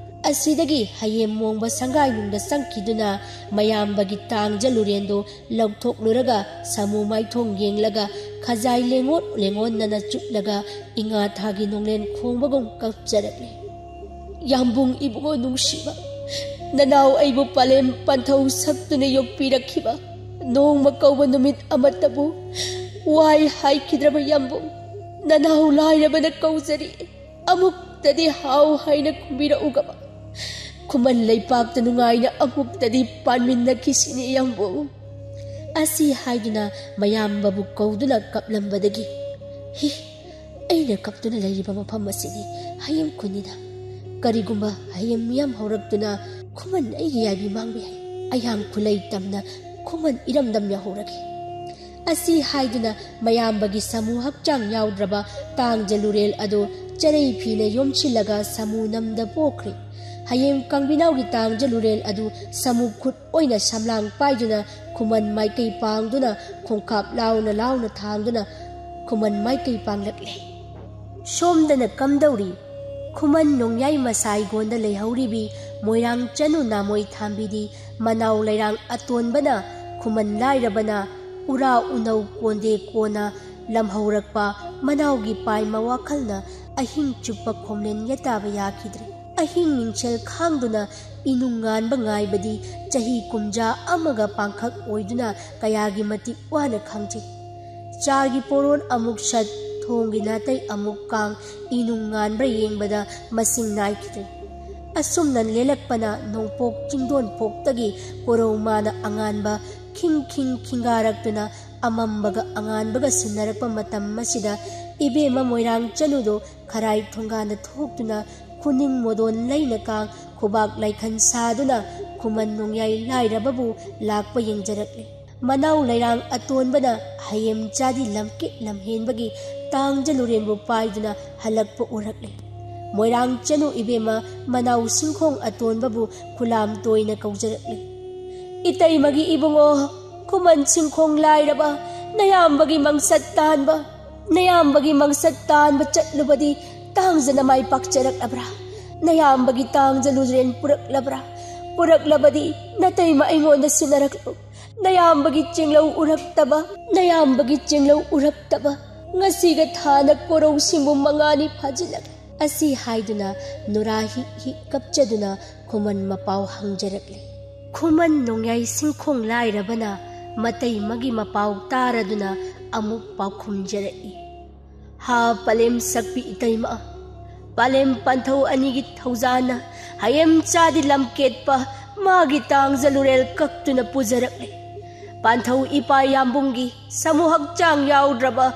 ꯑꯁꯤꯗꯒꯤ ꯍꯌꯦꯝ ꯃꯣꯡꯕ ꯁꯪꯒꯥꯏꯅꯨꯡꯗ ꯆꯪꯈꯤꯗꯨꯅ ꯃꯌꯥꯝꯕꯒꯤ ꯇꯥꯡꯖ ꯂꯨꯔꯦꯟꯗꯨ ꯂꯧꯊꯣꯛꯂꯨꯔꯒ ꯁꯥꯃꯨ ꯃꯥꯏꯊꯣꯡ ꯌꯦꯡꯂꯒ ꯈꯖꯥꯏ ꯂꯦꯡꯉꯣꯠ ꯂꯦꯡꯉꯣꯟꯅꯅ ꯆꯨꯞꯂꯒ ꯏꯉꯥ ꯊꯥꯒꯤ ꯅꯣꯡꯂꯦꯟ ꯈꯣꯡꯕꯒꯨꯝ ꯀꯞꯆꯔꯛꯂꯦ꯫ "ꯌꯥꯝꯕꯨꯡ ꯏꯕꯨꯡꯉꯣ ꯅꯨꯡꯁꯤꯕ, ꯅꯅꯥꯎ ꯑꯩꯕꯨ ꯄꯥꯂꯦꯝ ꯄꯟꯊꯧ ꯁꯛꯇꯨꯅ ꯌꯣꯛꯄꯤꯔꯛꯈꯤꯕ, ꯅꯣꯡꯃ ꯀꯧꯕ ꯅꯨꯃꯤꯠ ꯑꯃꯠꯇꯕꯨ ꯋꯥꯏ ꯍꯥꯏꯈꯤꯗ꯭ꯔꯕ ꯌꯥꯝꯕꯨꯡ, ꯅꯅꯥꯎ ꯂꯥꯏꯔꯕꯅ ꯀꯧꯖꯔꯤ, ꯑꯃꯨꯛꯇꯗꯤ ꯍꯥꯎ ꯍꯥꯏꯅ ꯈꯨꯝꯕꯤꯔꯛꯎꯒꯕ꯫ ꯈꯨꯃꯟ ꯂꯩꯄꯥꯛꯇ ꯅꯨꯡꯉꯥꯏꯅ ꯑꯃꯨꯛꯇꯗꯤ ꯄꯥꯟꯃꯤꯟꯅꯈꯤꯁꯤꯅꯦ ꯌꯥꯝꯕꯨꯡ"꯫ ꯑꯁꯤ ꯍꯥꯏꯗꯨꯅ ꯃꯌꯥꯝꯕꯕꯨ ꯀꯧꯗꯨꯅ ꯀꯞꯂꯝꯕꯗꯒꯤ, "ꯍꯤ, ꯑꯩꯅ ꯀꯞꯇꯨꯅ ꯂꯩꯔꯤꯕ ꯃꯐꯝ ꯑꯁꯤꯗꯤ ꯍꯌꯦꯝ ꯈꯨꯟꯅꯤꯗ꯫ ꯀꯔꯤꯒꯨꯝꯕ ꯍꯌꯦꯝ ꯃꯤꯌꯥꯝ ꯍꯧꯔꯛꯇꯨꯅ ꯈꯨꯃꯟ ꯑꯩꯒꯤ ꯌꯥꯏꯕꯤ ꯃꯥꯡꯕ ꯌꯥꯏ꯫ ꯑꯌꯥꯡ ꯈꯨꯂꯩ ꯇꯝꯅ ꯈꯨꯃꯟ ꯏꯔꯝꯗꯝ ꯌꯧꯍꯧꯔꯒꯦ"꯫ ꯑꯁꯤ ꯍꯥꯏꯗꯨꯅ ꯃꯌꯥꯝꯕꯒꯤ ꯁꯥꯃꯨ ꯍꯛꯆꯥꯡ ꯌꯥꯎꯗ꯭ꯔꯕ ꯇꯥꯡꯖ ꯂꯨꯔꯦꯜ ꯑꯗꯨ ꯆꯔꯩ ꯐꯤꯅ ꯌꯣꯝꯁꯤꯜꯂꯒ ꯁꯥꯃꯨ ꯅꯝꯗ ꯄꯣꯛꯈ꯭ꯔꯦ꯫ ꯍꯌꯦꯡ ꯀꯥꯡꯕꯤꯅꯥꯎꯒꯤ ꯇꯥꯡꯖ ꯂꯨꯔꯦꯜ ꯑꯗꯨ ꯁꯥꯃꯨ ꯈꯨꯠ ꯑꯣꯏꯅ ꯁꯝꯂꯥꯡ ꯄꯥꯏꯗꯨꯅ ꯈꯨꯃꯟ ꯃꯥꯏꯀꯩ ꯄꯥꯡꯗꯨꯅ ꯈꯣꯡꯀꯥꯞ ꯂꯥꯎꯅ ꯂꯥꯎꯅ ꯊꯥꯡꯗꯨꯅ ꯈꯨꯃꯟ ꯃꯥꯏꯀꯩ ꯄꯥꯡꯂꯛꯂꯦ꯫ ꯁꯣꯝꯗꯅ ꯀꯝꯗꯧꯔꯤ? ꯈꯨꯃꯟ ꯅꯣꯡꯌꯥꯏ ꯃꯁꯥꯏꯒꯣꯟꯗ ꯂꯩꯍꯧꯔꯤꯕꯤ ꯃꯣꯏꯔꯥꯡ ꯆꯅꯨ ꯅꯥꯃꯣꯏ ꯊꯥꯝꯕꯤꯗꯤ ꯃꯅꯥꯎ ꯂꯩꯔꯥꯡ ꯑꯇꯣꯟꯕꯅ ꯈꯨꯃꯟ ꯂꯥꯏꯔꯕꯅ ꯎꯔꯥ ꯎꯅꯧ ꯀꯣꯟꯗꯦ ꯀꯣꯟꯅ ꯂꯝꯍꯧꯔꯛꯄ ꯃꯅꯥꯎꯒꯤ ꯄꯥꯏꯃ ꯋꯥꯈꯜꯅ ꯑꯍꯤꯡ ꯆꯨꯞꯄ ꯈꯣꯝꯂꯦꯟ ꯌꯦꯇꯥꯕ ꯌꯥꯈꯤꯗ꯭ꯔꯦ꯫ ꯑꯍꯤꯡ ꯅꯤꯡꯁꯦꯜ ꯈꯥꯡꯗꯨꯅ ꯏꯅꯨꯡ ꯉꯥꯟꯕ ꯉꯥꯏꯕꯗꯤ ꯆꯍꯤ ꯀꯨꯝꯖꯥ ꯑꯃꯒ ꯄꯥꯡꯈꯛ ꯑꯣꯏꯗꯨꯅ ꯀꯌꯥꯒꯤ ꯃꯇꯤꯛ ꯋꯥꯅ ꯈꯥꯡꯖꯩ꯫ ꯆꯥꯒꯤ ꯄꯣꯔꯣꯟ ꯑꯃꯨꯛ ꯁꯠ, ꯊꯣꯡꯒꯤ ꯅꯥꯇꯩ ꯑꯃꯨꯛ ꯀꯥꯡ, ꯏꯅꯨꯡ ꯉꯥꯟꯕ꯭ꯔꯥ ꯌꯦꯡꯕꯗ ꯃꯁꯤꯡ ꯅꯥꯏꯈꯤꯗ꯭ꯔꯦ꯫ ꯑꯁꯨꯝꯅ ꯂꯦꯜꯂꯛꯄꯅ ꯅꯣꯡꯄꯣꯛ ꯆꯤꯡꯗꯣꯟ ꯐꯣꯛꯇꯒꯤ ꯀꯣꯔꯧ ꯃꯥꯅ ꯑꯉꯥꯟꯕ ꯈꯤꯡ ꯈꯤꯡ ꯈꯤꯡꯒꯥꯔꯛꯇꯨꯅ ꯑꯃꯝꯕꯒ ꯑꯉꯥꯟꯕꯒ ꯁꯤꯟꯅꯔꯛꯄ ꯃꯇꯝ ꯑꯁꯤꯗ ꯏꯕꯦꯝꯃ ꯃꯣꯏꯔꯥꯡ ꯆꯅꯨꯗꯣ ꯈꯔꯥꯏ ꯊꯣꯡꯒꯥꯟꯗ ꯊꯣꯛꯇꯨꯅ ꯈꯨꯅꯤꯡ ꯃꯣꯗꯣꯟ ꯂꯩꯅ ꯀꯥꯡ ꯈꯨꯕꯥꯛ ꯂꯥꯏꯈꯟ ꯁꯥꯗꯨꯅ ꯈꯨꯃꯟ ꯅꯣꯡꯌꯥꯏ ꯂꯥꯏꯔꯕꯕꯨ ꯂꯥꯛꯄ ꯌꯦꯡꯖꯔꯛꯂꯦ꯫ ꯃꯅꯥꯎ ꯂꯩꯔꯥꯡ ꯑꯇꯣꯟꯕꯅ ꯍꯌꯦꯝ ꯆꯥꯗꯤ ꯂꯝꯀꯦꯠ ꯂꯝꯍꯦꯟꯕꯒꯤ ꯇꯥꯡꯖ ꯂꯨꯔꯦꯟꯕꯨ ꯄꯥꯏꯗꯨꯅ ꯍꯜꯂꯛꯄ ꯎꯔꯛꯂꯦ꯫ ꯃꯣꯏꯔꯥꯡ ꯆꯅꯨ ꯏꯕꯦꯝꯃ ꯃꯅꯥꯎ ꯁꯤꯡꯈꯣꯡ ꯑꯇꯣꯟꯕꯕꯨ ꯈꯨꯂꯥꯝ ꯇꯣꯏꯅ ꯀꯧꯖꯔꯛꯂꯦ꯫ "ꯏꯇꯩꯃꯒꯤ ꯏꯕꯨꯡꯉꯣ, ꯈꯨꯃꯟ ꯁꯤꯡꯈꯣꯡ ꯂꯥꯏꯔꯕ, ꯅꯌꯥꯝꯕꯒꯤ ꯃꯪꯁꯠ ꯇꯥꯟꯕ, ꯅꯌꯥꯝꯕꯒꯤ ꯃꯪꯁꯠ ꯇꯥꯟꯕ ꯆꯠꯂꯨꯕꯗꯤ ꯇꯥꯡꯖꯅ ꯃꯥꯏ ꯄꯥꯛꯆꯔꯛꯂꯕ꯭ꯔꯥ? ꯅꯌꯥꯝꯕꯒꯤ ꯇꯥꯡꯖ ꯂꯨꯔꯦꯟ ꯄꯨꯔꯛꯂꯕ꯭ꯔꯥ? ꯄꯨꯔꯛꯂꯕꯗꯤ ꯅꯇꯩꯃ ꯑꯩꯉꯣꯟꯗ ꯁꯤꯟꯅꯔꯛꯂꯨ꯫ ꯅꯌꯥꯝꯕꯒꯤ ꯆꯦꯡꯂꯧ ꯎꯔꯛꯇꯕ, ꯅꯌꯥꯝꯕꯒꯤ ꯆꯦꯡꯂꯧ ꯎꯔꯛꯇꯕ ꯉꯁꯤꯒ ꯊꯥꯅ ꯀꯣꯔꯧ ꯁꯤꯡꯕꯨ ꯃꯉꯥꯅꯤ ꯐꯥꯖꯤꯜꯂꯛꯂꯦ꯫" ꯑꯁꯤ ꯍꯥꯏꯗꯨꯅ ꯅꯨꯔꯥ ꯍꯤꯛ ꯍꯤꯛ ꯀꯞꯆꯗꯨꯅ ꯈꯨꯃꯟ ꯃꯄꯥꯎ ꯍꯪꯖꯔꯛꯂꯦ꯫ ꯈꯨꯃꯟ ꯅꯣꯡꯌꯥꯏ ꯁꯤꯡꯈꯣꯡ ꯂꯥꯏꯔꯕꯅ ꯃꯇꯩꯃꯒꯤ ꯃꯄꯥꯎ ꯇꯥꯔꯗꯨꯅ ꯑꯃꯨꯛ ꯄꯥꯎꯈꯨꯝꯖꯔꯛꯏ, "ꯍꯥ ꯄꯂꯦꯝ ꯁꯛꯄꯤ ꯏꯇꯩꯃ, ꯄꯂꯦꯝ ꯄꯥꯟꯊꯧ ꯑꯅꯤꯒꯤ ꯊꯧꯖꯥꯟꯅ ꯍꯌꯦꯝ ꯆꯥꯗꯤ ꯂꯝꯀꯦꯠꯄ ꯃꯥꯒꯤ ꯇꯥꯡꯖ ꯂꯨꯔꯦꯜ ꯀꯛꯇꯨꯅ ꯄꯨꯖꯔꯛꯂꯦ꯫ ꯄꯥꯟꯊꯧ ꯏꯄꯥ ꯌꯥꯝꯕꯨꯡꯒꯤ ꯁꯥꯃꯨ ꯍꯛꯆꯥꯡ ꯌꯥꯎꯗ꯭ꯔꯕ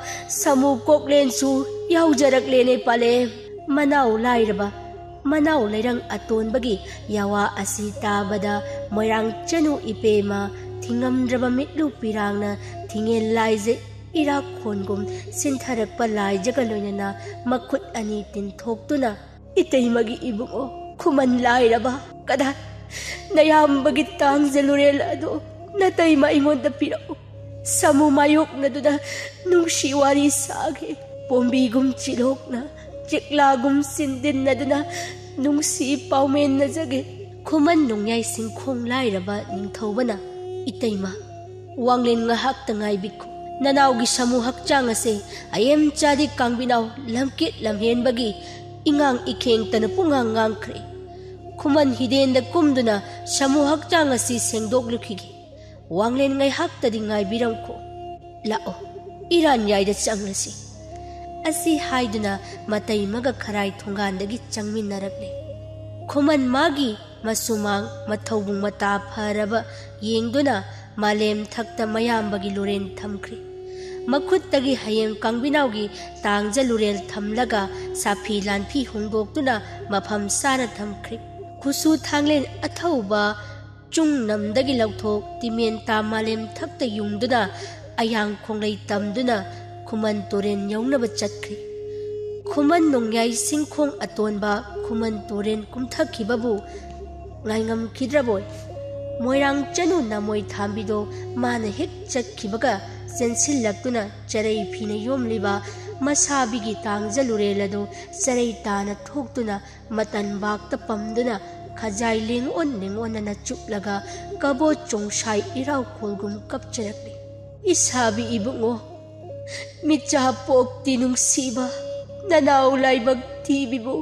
ꯁꯥꯃꯨ ꯀꯣꯛꯂꯦꯟꯁꯨ ꯌꯥꯎꯖꯔꯛꯂꯦꯅꯦ ꯄꯂꯦꯝ꯫" ꯃꯅꯥꯎ ꯂꯥꯏꯔꯕ, ꯃꯅꯥꯎ ꯂꯩꯔꯪ ꯑꯇꯣꯟꯕꯒꯤ ꯌꯥꯋꯥ ꯑꯁꯤ ꯇꯥꯕꯗ ꯃꯣꯏꯔꯥꯡ ꯆꯅꯨ ꯏꯄꯦꯝꯃ ꯊꯤꯡꯉꯝꯗ꯭ꯔꯕ ꯃꯤꯠꯂꯨ ꯄꯤꯔꯥꯡꯅ ꯊꯤꯡꯉꯦꯜ ꯂꯥꯏꯖꯩ꯫ ꯏꯔꯥꯛꯈꯣꯟꯒꯨꯝ ꯁꯤꯟꯊꯔꯛꯄ ꯂꯥꯏꯖꯒ ꯂꯣꯏꯅꯅ ꯃꯈꯨꯠ ꯑꯅꯤ ꯇꯤꯟꯊꯣꯛꯇꯨꯅ, "ꯏꯇꯩꯃꯒꯤ ꯏꯕꯨꯡꯉꯣ, ꯈꯨꯃꯟ ꯂꯥꯏꯔꯕ, ꯀꯗꯥꯏ? ꯅꯌꯥꯝꯕꯒꯤ ꯇꯥꯡꯖ ꯂꯨꯔꯦꯜ ꯑꯗꯣ ꯅꯇꯩꯃ ꯑꯩꯉꯣꯟꯗ ꯄꯤꯔꯛꯎ꯫ ꯁꯥꯃꯨ ꯃꯥꯌꯣꯛꯅꯗꯨꯅ ꯅꯨꯡꯁꯤ ꯋꯥꯔꯤ ꯁꯥꯒꯦ꯫ ꯄꯣꯝꯕꯤꯒꯨꯝ ꯆꯤꯂꯣꯛꯅ, ꯆꯤꯛꯂꯥꯒꯨꯝ ꯆꯤꯟꯗꯤꯟꯅꯗꯨꯅ ꯅꯨꯡꯁꯤ ꯄꯥꯎꯃꯦꯟꯅꯖꯒꯦ꯫" ꯈꯨꯃꯟ ꯅꯣꯡꯌꯥꯏ ꯁꯤꯡꯈꯣꯡ ꯂꯥꯏꯔꯕ ꯅꯤꯡꯊꯧꯕꯅ, "ꯏꯇꯩꯃ, ꯋꯥꯡꯂꯦꯟ ꯉꯥꯏꯍꯥꯛꯇ ꯉꯥꯏꯕꯤꯈꯣ꯫ ꯅꯅꯥꯎꯒꯤ ꯁꯥꯃꯨ ꯍꯛꯆꯥꯡ ꯑꯁꯦ ꯑꯌꯦꯝ ꯆꯥꯗꯤ ꯀꯥꯡꯕꯤꯅꯥꯎ ꯂꯝꯀꯤꯠ ꯂꯝꯍꯦꯟꯕꯒꯤ ꯏꯉꯥꯡ ꯏꯈꯦꯡꯇꯅ ꯄꯨꯡꯉꯥꯡ ꯉꯥꯡꯈ꯭ꯔꯦ꯫ ꯈꯨꯃꯟ ꯍꯤꯗꯦꯟꯗ ꯀꯨꯝꯗꯨꯅ ꯁꯥꯃꯨ ꯍꯛꯆꯥꯡ ꯑꯁꯤ ꯁꯦꯡꯗꯣꯛꯂꯨꯈꯤꯒꯦ꯫ ꯋꯥꯡꯂꯦꯟ ꯉꯥꯏꯍꯥꯛꯇꯗꯤ ꯉꯥꯏꯕꯤꯔꯝꯈꯣ꯫ ꯂꯥꯛꯑꯣ, ꯏꯔꯥꯟ ꯌꯥꯏꯗ ꯆꯪꯂꯁꯤ꯫" ꯑꯁꯤ ꯍꯥꯏꯗꯨꯅ ꯃꯇꯩꯃꯒ ꯈꯔꯥꯏ ꯊꯣꯡꯒꯥꯟꯗꯒꯤ ꯆꯪꯃꯤꯟꯅꯔꯛꯂꯦ꯫ ꯈꯨꯃꯟ ꯃꯥꯒꯤ ꯃꯁꯨꯃꯥꯡ ꯃꯊꯧꯕꯨꯡ ꯃꯇꯥ ꯐꯔꯕ ꯌꯦꯡꯗꯨꯅ ꯃꯥꯂꯦꯝ ꯊꯛꯇ ꯃꯌꯥꯝꯕꯒꯤ ꯂꯨꯔꯦꯟ ꯊꯝꯈ꯭ꯔꯦ꯫ ꯃꯈꯨꯠꯇꯒꯤ ꯍꯌꯦꯡ ꯀꯥꯡꯕꯤꯅꯥꯎꯒꯤ ꯇꯥꯡꯖ ꯂꯨꯔꯦꯜ ꯊꯝꯂꯒ ꯁꯥꯐꯤ ꯂꯥꯟꯐꯤ ꯍꯣꯡꯗꯣꯛꯇꯨꯅ ꯃꯐꯝ ꯆꯥꯅ ꯊꯝꯈ꯭ꯔꯦ꯫ ꯈꯨꯁꯨ ꯊꯥꯡꯂꯦꯟ ꯑꯊꯧꯕ ꯆꯨꯡꯅꯝꯗꯒꯤ ꯂꯧꯊꯣꯛ ꯇꯤꯃꯦꯟꯇꯥ ꯃꯥꯂꯦꯝ ꯊꯛꯇ ꯌꯨꯡꯗꯨꯅ ꯑꯌꯥꯡ ꯈꯣꯡꯂꯩ ꯇꯝꯗꯨꯅ ꯈꯨꯃꯟ ꯇꯨꯔꯦꯟ ꯌꯧꯅꯕ ꯆꯠꯈ꯭ꯔꯦ꯫ ꯈꯨꯃꯟ ꯅꯣꯡꯌꯥꯏ ꯁꯤꯡꯈꯣꯡ ꯑꯇꯣꯟꯕ ꯈꯨꯃꯟ ꯇꯨꯔꯦꯟ ꯀꯨꯝꯊꯈꯤꯕꯕꯨ ꯉꯥꯏꯉꯝꯈꯤꯗ꯭ꯔꯕꯣꯏ꯫ ꯃꯣꯏꯔꯥꯡ ꯆꯅꯨ ꯅꯃꯣꯏ ꯊꯥꯝꯕꯤꯗꯣ ꯃꯥꯅ ꯍꯦꯛ ꯆꯠꯈꯤꯕꯒ ꯆꯦꯟꯁꯤꯜꯂꯛꯇꯨꯅ ꯆꯔꯩ ꯐꯤꯅ ꯌꯣꯝꯂꯤꯕ ꯃꯁꯥꯕꯤꯒꯤ ꯇꯥꯡꯖ ꯂꯨꯔꯦꯜ ꯑꯗꯨ ꯆꯔꯩ ꯇꯥꯅ ꯊꯣꯛꯇꯨꯅ ꯃꯇꯟꯕꯥꯛꯇ ꯄꯝꯗꯨꯅ ꯈꯖꯥꯏ ꯂꯦꯡ ꯑꯣꯟ ꯂꯦꯡ ꯑꯣꯟꯅꯅ ꯆꯨꯞꯂꯒ ꯀꯕꯣ ꯆꯣꯡꯁꯥꯏ ꯏꯔꯥꯎ ꯈꯣꯜꯒꯨꯝ ꯀꯞꯆꯔꯛꯂꯤ꯫ "ꯏꯁꯥꯕꯤ ꯏꯕꯨꯡꯉꯣ, ꯃꯤꯆꯥ ꯄꯣꯛꯇꯤ ꯅꯨꯡꯁꯤꯕ, ꯅꯅꯥꯎ ꯂꯥꯏꯕꯛ ꯊꯤꯕꯤꯕꯨ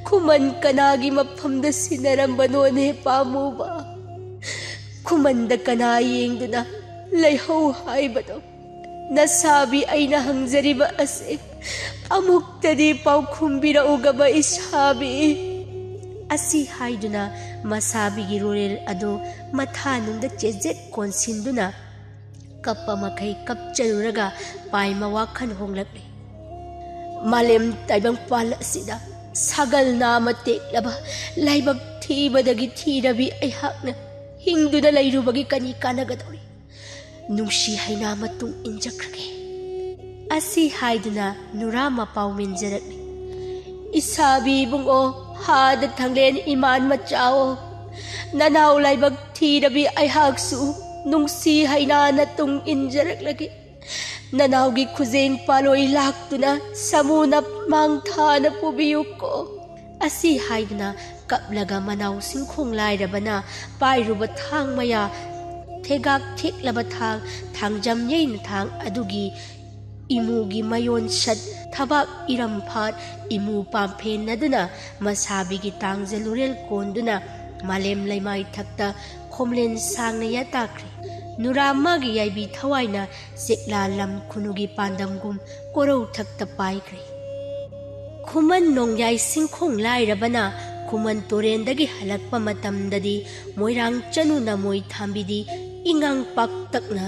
ꯈꯨꯃꯟ ꯀꯅꯥꯒꯤ ꯃꯐꯝꯗ ꯁꯤꯟꯅꯔꯝꯕꯅꯣꯅꯦ ꯄꯥꯝꯃꯨꯕ? ꯈꯨꯃꯟꯗ ꯀꯅꯥ ꯌꯦꯡꯗꯨꯅ ꯂꯩꯍꯧ ꯍꯥꯏꯕꯅꯣ? ꯅꯁꯥꯕꯤ ꯑꯩꯅ ꯍꯪꯖꯔꯤꯕ ꯑꯁꯤ ꯑꯃꯨꯛꯇꯗꯤ ꯄꯥꯎꯈꯨꯝꯕꯤꯔꯛꯎꯒꯕ ꯏꯁꯥꯕꯤ꯫" ꯑꯁꯤ ꯍꯥꯏꯗꯨꯅ ꯃꯁꯥꯕꯤꯒꯤ ꯂꯨꯔꯦꯜ ꯑꯗꯨ ꯃꯊꯥꯅꯨꯡꯗ ꯆꯦꯖꯦꯠ ꯀꯣꯟꯁꯤꯟꯗꯨꯅ ꯀꯞꯄ ꯃꯈꯩ ꯀꯞꯆꯔꯨꯔꯒ ꯄꯥꯏꯃ ꯋꯥꯈꯜ ꯍꯣꯡꯂꯛꯂꯦ꯫ "ꯃꯥꯂꯦꯝ ꯇꯥꯏꯕꯪꯄꯥꯜ ꯑꯁꯤꯗ ꯁꯥꯒꯜ ꯅꯥꯃ ꯇꯦꯛꯂꯕ ꯂꯥꯏꯕꯛ ꯊꯤꯕꯗꯒꯤ ꯊꯤꯔꯕꯤ ꯑꯩꯍꯥꯛꯅ ꯍꯤꯡꯗꯨꯅ ꯂꯩꯔꯨꯕꯒꯤ ꯀꯔꯤ ꯀꯥꯟꯅꯒꯗꯧꯔꯤ? ꯅꯨꯡꯁꯤ ꯍꯩꯅꯥ ꯃꯇꯨꯡ ꯏꯟꯖꯈ꯭ꯔꯒꯦ꯫ ꯑꯁꯤ ꯍꯥꯏꯗꯨꯅ ꯅꯨꯔꯥ ꯃꯄꯥꯎ ꯃꯦꯟꯖꯔꯛꯂꯤ꯫ ꯏꯁꯥꯕꯤ ꯏꯕꯨꯡꯉꯣ, ꯍꯥꯗ ꯊꯥꯡꯂꯦꯟ ꯏꯃꯥꯟ ꯃꯆꯥꯑꯣ, ꯅꯅꯥꯎ ꯂꯥꯏꯕꯛ ꯊꯤꯔꯕꯤ ꯑꯩꯍꯥꯛꯁꯨ ꯅꯨꯡꯁꯤ ꯍꯩꯅꯥ ꯅꯇꯨꯡ ꯏꯟꯖꯔꯛꯂꯒꯦ꯫ ꯅꯅꯥꯎꯒꯤ ꯈꯨꯖꯦꯡ ꯄꯥꯂꯣꯏ ꯂꯥꯛꯇꯨꯅ ꯁꯥꯃꯨꯅ ꯃꯥꯡ ꯊꯥꯅ ꯄꯨꯕꯤꯌꯨꯀꯣ꯫ ꯑꯁꯤ ꯍꯥꯏꯗꯨꯅ ꯀꯞꯂꯒ ꯃꯅꯥꯎ ꯁꯤꯡꯈꯣꯡ ꯂꯥꯏꯔꯕꯅ ꯄꯥꯏꯔꯨꯕ ꯊꯥꯡ ꯃꯌꯥ, ꯊꯦꯒꯥꯛ ꯊꯦꯛꯂꯕ ꯊꯥꯡ, ꯊꯥꯡꯖꯝ ꯌꯩꯅ ꯊꯥꯡ ꯑꯗꯨꯒꯤ ꯏꯃꯨꯒꯤ ꯃꯌꯣꯟ ꯁꯠ, ꯊꯕꯥꯛ ꯏꯔꯝ ꯐꯥꯠ, ꯏꯃꯨ ꯄꯥꯝꯐꯦꯟꯅꯗꯨꯅ ꯃꯁꯥꯕꯤꯒꯤ ꯇꯥꯡꯖ ꯂꯨꯔꯦꯜ ꯀꯣꯟꯗꯨꯅ ꯃꯥꯂꯦꯝ ꯂꯩꯃꯥꯏ ꯊꯛꯇ ꯈꯣꯝꯂꯦꯟ ꯁꯥꯡꯅ ꯌꯥꯇꯥꯈ꯭ꯔꯦ꯫ ꯅꯨꯔꯥ ꯃꯥꯒꯤ ꯌꯥꯏꯕꯤ ꯊꯋꯥꯏꯅ ꯆꯦꯛꯂꯥ ꯂꯝ ꯈꯨꯅꯨꯒꯤ ꯄꯥꯟꯗꯝꯒꯨꯝ ꯀꯣꯔꯧ ꯊꯛꯇ ꯄꯥꯏꯈ꯭ꯔꯦ꯫ ꯈꯨꯃꯟ ꯅꯣꯡꯌꯥꯏ ꯁꯤꯡꯈꯣꯡ ꯂꯥꯏꯔꯕꯅ ꯈꯨꯃꯟ ꯇꯨꯔꯦꯟꯗꯒꯤ ꯍꯜꯂꯛꯄ ꯃꯇꯝꯗꯗꯤ ꯃꯣꯏꯔꯥꯡ ꯆꯅꯨꯅ ꯃꯣꯏ ꯊꯥꯝꯕꯤꯗꯤ ꯏꯉꯥꯡ ꯄꯥꯛꯇꯛꯅ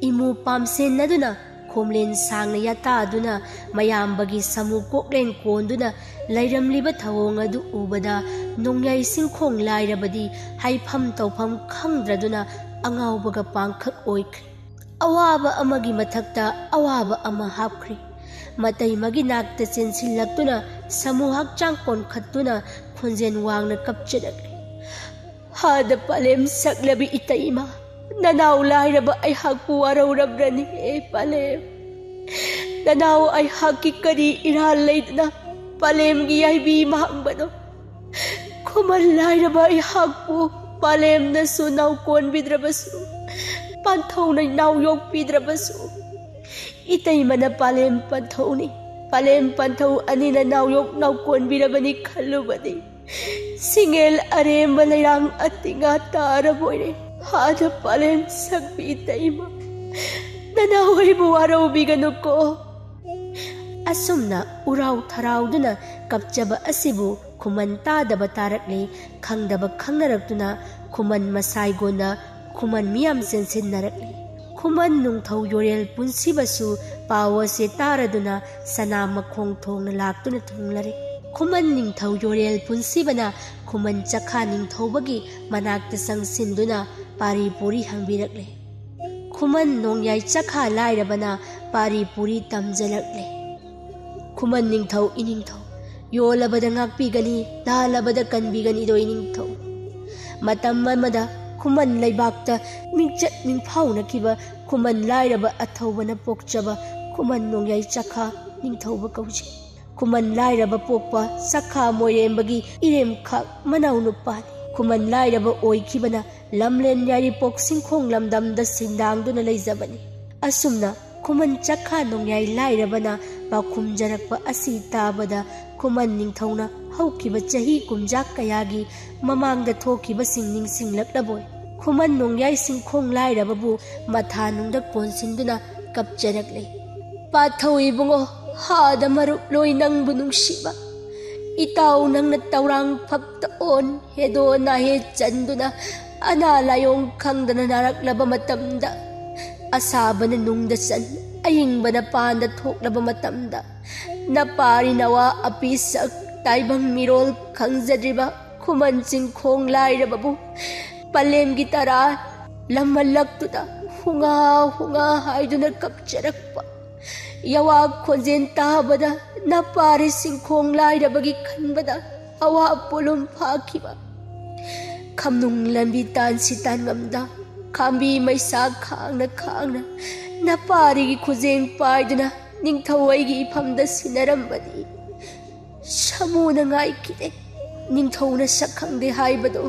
ꯏꯃꯨ ꯄꯥꯝꯁꯦꯟꯅꯗꯨꯅ ꯈꯣꯝꯂꯦꯟ ꯁꯥꯡꯅ ꯌꯥꯇꯥꯗꯨꯅ ꯃꯌꯥꯝꯕꯒꯤ ꯁꯥꯃꯨ ꯀꯣꯛꯂꯦꯟ ꯀꯣꯟꯗꯨꯅ ꯂꯩꯔꯝꯂꯤꯕ ꯊꯧꯑꯣꯡ ꯑꯗꯨ ꯎꯕꯗ ꯅꯣꯡꯌꯥꯏ ꯁꯤꯡꯈꯣꯡ ꯂꯥꯏꯔꯕꯗꯤ ꯍꯥꯏꯐꯝ ꯇꯧꯐꯝ ꯈꯪꯗ꯭ꯔꯗꯨꯅ ꯑꯉꯥꯎꯕꯒ ꯄꯥꯡꯈꯛ ꯑꯣꯏꯈ꯭ꯔꯦ꯫ ꯑꯋꯥꯕ ꯑꯃꯒꯤ ꯃꯊꯛꯇ ꯑꯋꯥꯕ ꯑꯃ ꯍꯥꯞꯈ꯭ꯔꯦ꯫ ꯃꯇꯩꯃꯒꯤ ꯅꯥꯛꯇ ꯆꯦꯟꯁꯤꯜꯂꯛꯇꯨꯅ ꯁꯥꯃꯨ ꯍꯛꯆꯥꯡ ꯀꯣꯟꯈꯠꯇꯨꯅ ꯈꯣꯟꯖꯦꯜ ꯋꯥꯡꯅ ꯀꯞꯆꯔꯛꯂꯤ꯫ ꯍꯥꯗ ꯄꯥꯂꯦꯝ ꯁꯛꯂꯕꯤ ꯏꯇꯩꯃ, ꯅꯅꯥꯎ ꯂꯥꯏꯔꯕ ꯑꯩꯍꯥꯛꯄꯨ ꯋꯥꯔꯧꯔꯕ꯭ꯔꯅꯤ, ꯑꯦ ꯄꯥꯂꯦꯝ? ꯅꯅꯥꯎ ꯑꯩꯍꯥꯛꯀꯤ ꯀꯔꯤ ꯏꯔꯥꯜ ꯂꯩꯗꯅ ꯄꯥꯂꯦꯝꯒꯤ ꯌꯥꯏꯕꯤ ꯃꯥꯡꯕꯅꯣ? ꯈꯨꯃꯟ ꯂꯥꯏꯔꯕ ꯑꯩꯍꯥꯛꯄꯨ ꯄꯥꯂꯦꯝꯅꯁꯨ ꯅꯥꯎ ꯀꯣꯟꯕꯤꯗ꯭ꯔꯕꯁꯨ, ꯄꯥꯟꯊꯧꯅ ꯅꯥꯎ ꯌꯣꯛꯄꯤꯗ꯭ꯔꯕꯁꯨ, ꯏꯇꯩꯃꯅ ꯄꯥꯂꯦꯝ ꯄꯥꯟꯊꯧꯅꯤ, ꯄꯥꯂꯦꯝ ꯄꯥꯟꯊꯧ ꯑꯅꯤꯅ ꯅꯥꯎ ꯌꯣꯛ ꯅꯥꯎ ꯀꯣꯟꯕꯤꯔꯕꯅꯤ ꯈꯜꯂꯨꯕꯅꯤ꯫ ꯁꯤꯡꯉꯦꯜ ꯑꯔꯦꯝꯕ ꯂꯩꯔꯥꯡ ꯑꯇꯤꯉꯥ ꯇꯥꯔꯕꯣꯏꯔꯦ꯫ ꯍꯥꯗ ꯄꯥꯂꯦꯝ ꯁꯛꯄꯤ ꯏꯇꯩꯃ, ꯅꯅꯥꯎ ꯑꯩꯕꯨ ꯋꯥꯔꯧꯕꯤꯒꯅꯨꯀꯣ꯫ ꯑꯁꯨꯝꯅ ꯎꯔꯥꯎ ꯊꯔꯥꯎꯗꯨꯅ ꯀꯞꯆꯕ ꯑꯁꯤꯕꯨ ꯈꯨꯃꯟ ꯇꯥꯗꯕ ꯇꯥꯔꯛꯂꯦ, ꯈꯪꯗꯕ ꯈꯪꯅꯔꯛꯇꯨꯅ ꯈꯨꯃꯟ ꯃꯁꯥꯏꯒꯣꯟꯅ ꯈꯨꯃꯟ ꯃꯤꯌꯥꯝ ꯆꯦꯟꯁꯤꯟꯅꯔꯛꯂꯤ꯫ ꯈꯨꯃꯟ ꯅꯨꯡꯊꯧ ꯌꯣꯔꯦꯜ ꯄꯨꯟꯁꯤꯕꯁꯨ ꯄꯥꯎ ꯑꯁꯤ ꯇꯥꯔꯗꯨꯅ ꯁꯅꯥ ꯃꯈꯣꯡ ꯊꯣꯡꯅ ꯂꯥꯛꯇꯨꯅ ꯊꯨꯡꯂꯔꯦ꯫ ꯈꯨꯃꯟ ꯅꯤꯡꯊꯧ ꯌꯣꯔꯦꯜ ꯄꯨꯟꯁꯤꯕꯅ ꯈꯨꯃꯟ ꯆꯈꯥ ꯅꯤꯡꯊꯧꯕꯒꯤ ꯃꯅꯥꯛꯇ ꯆꯪꯁꯤꯟꯗꯨꯅ ꯄꯥꯔꯤ ꯄꯨꯔꯤ ꯍꯪꯕꯤꯔꯛꯂꯦ꯫ ꯈꯨꯃꯟ ꯅꯣꯡꯌꯥꯏ ꯆꯈꯥ ꯂꯥꯏꯔꯕꯅ ꯄꯥꯔꯤ ꯄꯨꯔꯤ ꯇꯝꯖꯔꯛꯂꯦ꯫ ꯈꯨꯃꯟ ꯅꯤꯡꯊꯧ ꯏꯅꯤꯡꯊꯧ, ꯌꯣꯜꯂꯕꯗ ꯉꯥꯛꯄꯤꯒꯅꯤ, ꯂꯥꯜꯂꯕꯗ ꯀꯟꯕꯤꯒꯅꯤꯗꯣ ꯏꯅꯤꯡꯊꯧ꯫ ꯃꯇꯝ ꯑꯃꯗ ꯈꯨꯃꯟ ꯂꯩꯕꯥꯛꯇ ꯃꯤꯡꯆꯠ ꯃꯤꯡꯐꯥꯎꯅꯈꯤꯕ ꯈꯨꯃꯟ ꯂꯥꯏꯔꯕ ꯑꯊꯧꯕꯅ ꯄꯣꯛꯆꯕ ꯈꯨꯃꯟ ꯅꯣꯡꯌꯥꯏ ꯆꯈꯥ ꯅꯤꯡꯊꯧꯕ ꯀꯧꯖꯩ꯫ ꯈꯨꯃꯟ ꯂꯥꯏꯔꯕ ꯄꯣꯛꯄ ꯆꯈꯥ ꯃꯣꯏꯔꯦꯝꯕꯒꯤ ꯏꯔꯦꯝꯈꯥꯛ ꯃꯅꯥꯎ ꯅꯨꯄꯥꯅꯤ꯫ ꯈꯨꯃꯟ ꯂꯥꯏꯔꯕ ꯑꯣꯏꯈꯤꯕꯅ ꯂꯝꯂꯦꯟ ꯌꯥꯏꯔꯤꯄꯣꯛ ꯁꯤꯡꯈꯣꯡ ꯂꯝꯗꯝꯗ ꯁꯤꯟꯗꯥꯡꯗꯨꯅ ꯂꯩꯖꯕꯅꯤ꯫ ꯑꯁꯨꯝꯅ ꯈꯨꯃꯟ ꯆꯈꯥ ꯅꯣꯡꯌꯥꯏ ꯂꯥꯏꯔꯕꯅ ꯄꯥꯎꯈꯨꯝꯖꯔꯛꯄ ꯑꯁꯤ ꯇꯥꯕꯗ ꯈꯨꯃꯟ ꯅꯤꯡꯊꯧꯅ ꯍꯧꯈꯤꯕ ꯆꯍꯤ ꯀꯨꯝꯖꯥ ꯀꯌꯥꯒꯤ ꯃꯃꯥꯡꯗ ꯊꯣꯛꯈꯤꯕꯁꯤꯡ ꯅꯤꯡꯁꯤꯡꯂꯛꯂꯕꯣꯏ ꯈꯨꯃꯟ ꯅꯣꯡꯌꯥꯏ ꯁꯤꯡꯈꯣꯡ ꯂꯥꯏꯔꯕꯕꯨ ꯃꯊꯥꯅꯨꯡꯗ ꯀꯣꯟꯁꯤꯟꯗꯨꯅ ꯀꯞꯆꯔꯛꯂꯦ꯫ ꯄꯥꯊꯧ ꯏꯕꯨꯡꯉꯣ, ꯍꯥꯗ ꯃꯔꯨꯞ ꯂꯣꯏ ꯅꯪꯕꯨ ꯅꯨꯡꯁꯤꯕ꯫ ꯏꯇꯥꯎ ꯅꯪꯅ ꯇꯧꯔꯥꯡ ꯐꯛꯇ ꯑꯣꯟ ꯍꯦꯗꯣ ꯅꯥꯍꯦ ꯆꯟꯗꯨꯅ ꯑꯅꯥ ꯂꯥꯏꯌꯣꯡ ꯈꯪꯗꯅ ꯅꯥꯔꯛꯂꯕ ꯃꯇꯝꯗ, ꯑꯁꯥꯕꯅ ꯅꯨꯡꯗ ꯆꯟ, ꯑꯏꯪꯕꯅ ꯄꯥꯟꯗ ꯊꯣꯛꯂꯕ ꯃꯇꯝꯗ, ꯅꯄꯥꯔꯤ ꯅꯋꯥ ꯑꯄꯤꯁꯛ ꯇꯥꯏꯕꯪ ꯃꯤꯔꯣꯜ ꯈꯪꯖꯗ꯭ꯔꯤꯕ ꯈꯨꯃꯟ ꯆꯤꯡꯈꯣꯡ ꯂꯥꯏꯔꯕꯕꯨ ꯄꯂꯦꯝꯒꯤ ꯇꯔꯥ ꯂꯝꯍꯜꯂꯛꯇꯨꯅ ꯍꯨꯉꯥ ꯍꯨꯉꯥ ꯍꯥꯏꯗꯨꯅ ꯀꯞꯆꯔꯛꯄ꯫ ꯌꯋꯥ ꯈꯣꯟꯖꯦꯜ ꯇꯥꯕꯗ ꯅꯄꯥꯔꯤ ꯁꯤꯡꯈꯣꯡ ꯂꯥꯏꯔꯕꯒꯤ ꯈꯟꯕꯗ ꯑꯋꯥ ꯄꯣꯂꯨꯝ ꯐꯥꯈꯤꯕ꯫ ꯈꯝꯅꯨꯡ ꯂꯝꯕꯤ ꯇꯥꯟꯁꯤ ꯇꯥꯟꯉꯝꯗ ꯈꯥꯝꯕꯤ ꯃꯩꯁꯥ ꯈꯥꯡꯅ ꯈꯥꯡꯅ ꯅꯄꯥꯔꯤꯒꯤ ꯈꯨꯖꯦꯡ ꯄꯥꯏꯗꯨꯅ ꯅꯤꯡꯊꯧ ꯑꯩꯒꯤ ꯏꯐꯝꯗ ꯁꯤꯟꯅꯔꯝꯕꯅꯤ꯫ ꯁꯥꯃꯨꯅ ꯉꯥꯏꯈꯤꯗꯦ, ꯅꯤꯡꯊꯧꯅ ꯁꯛ ꯈꯪꯗꯦ ꯍꯥꯏꯕꯗꯣ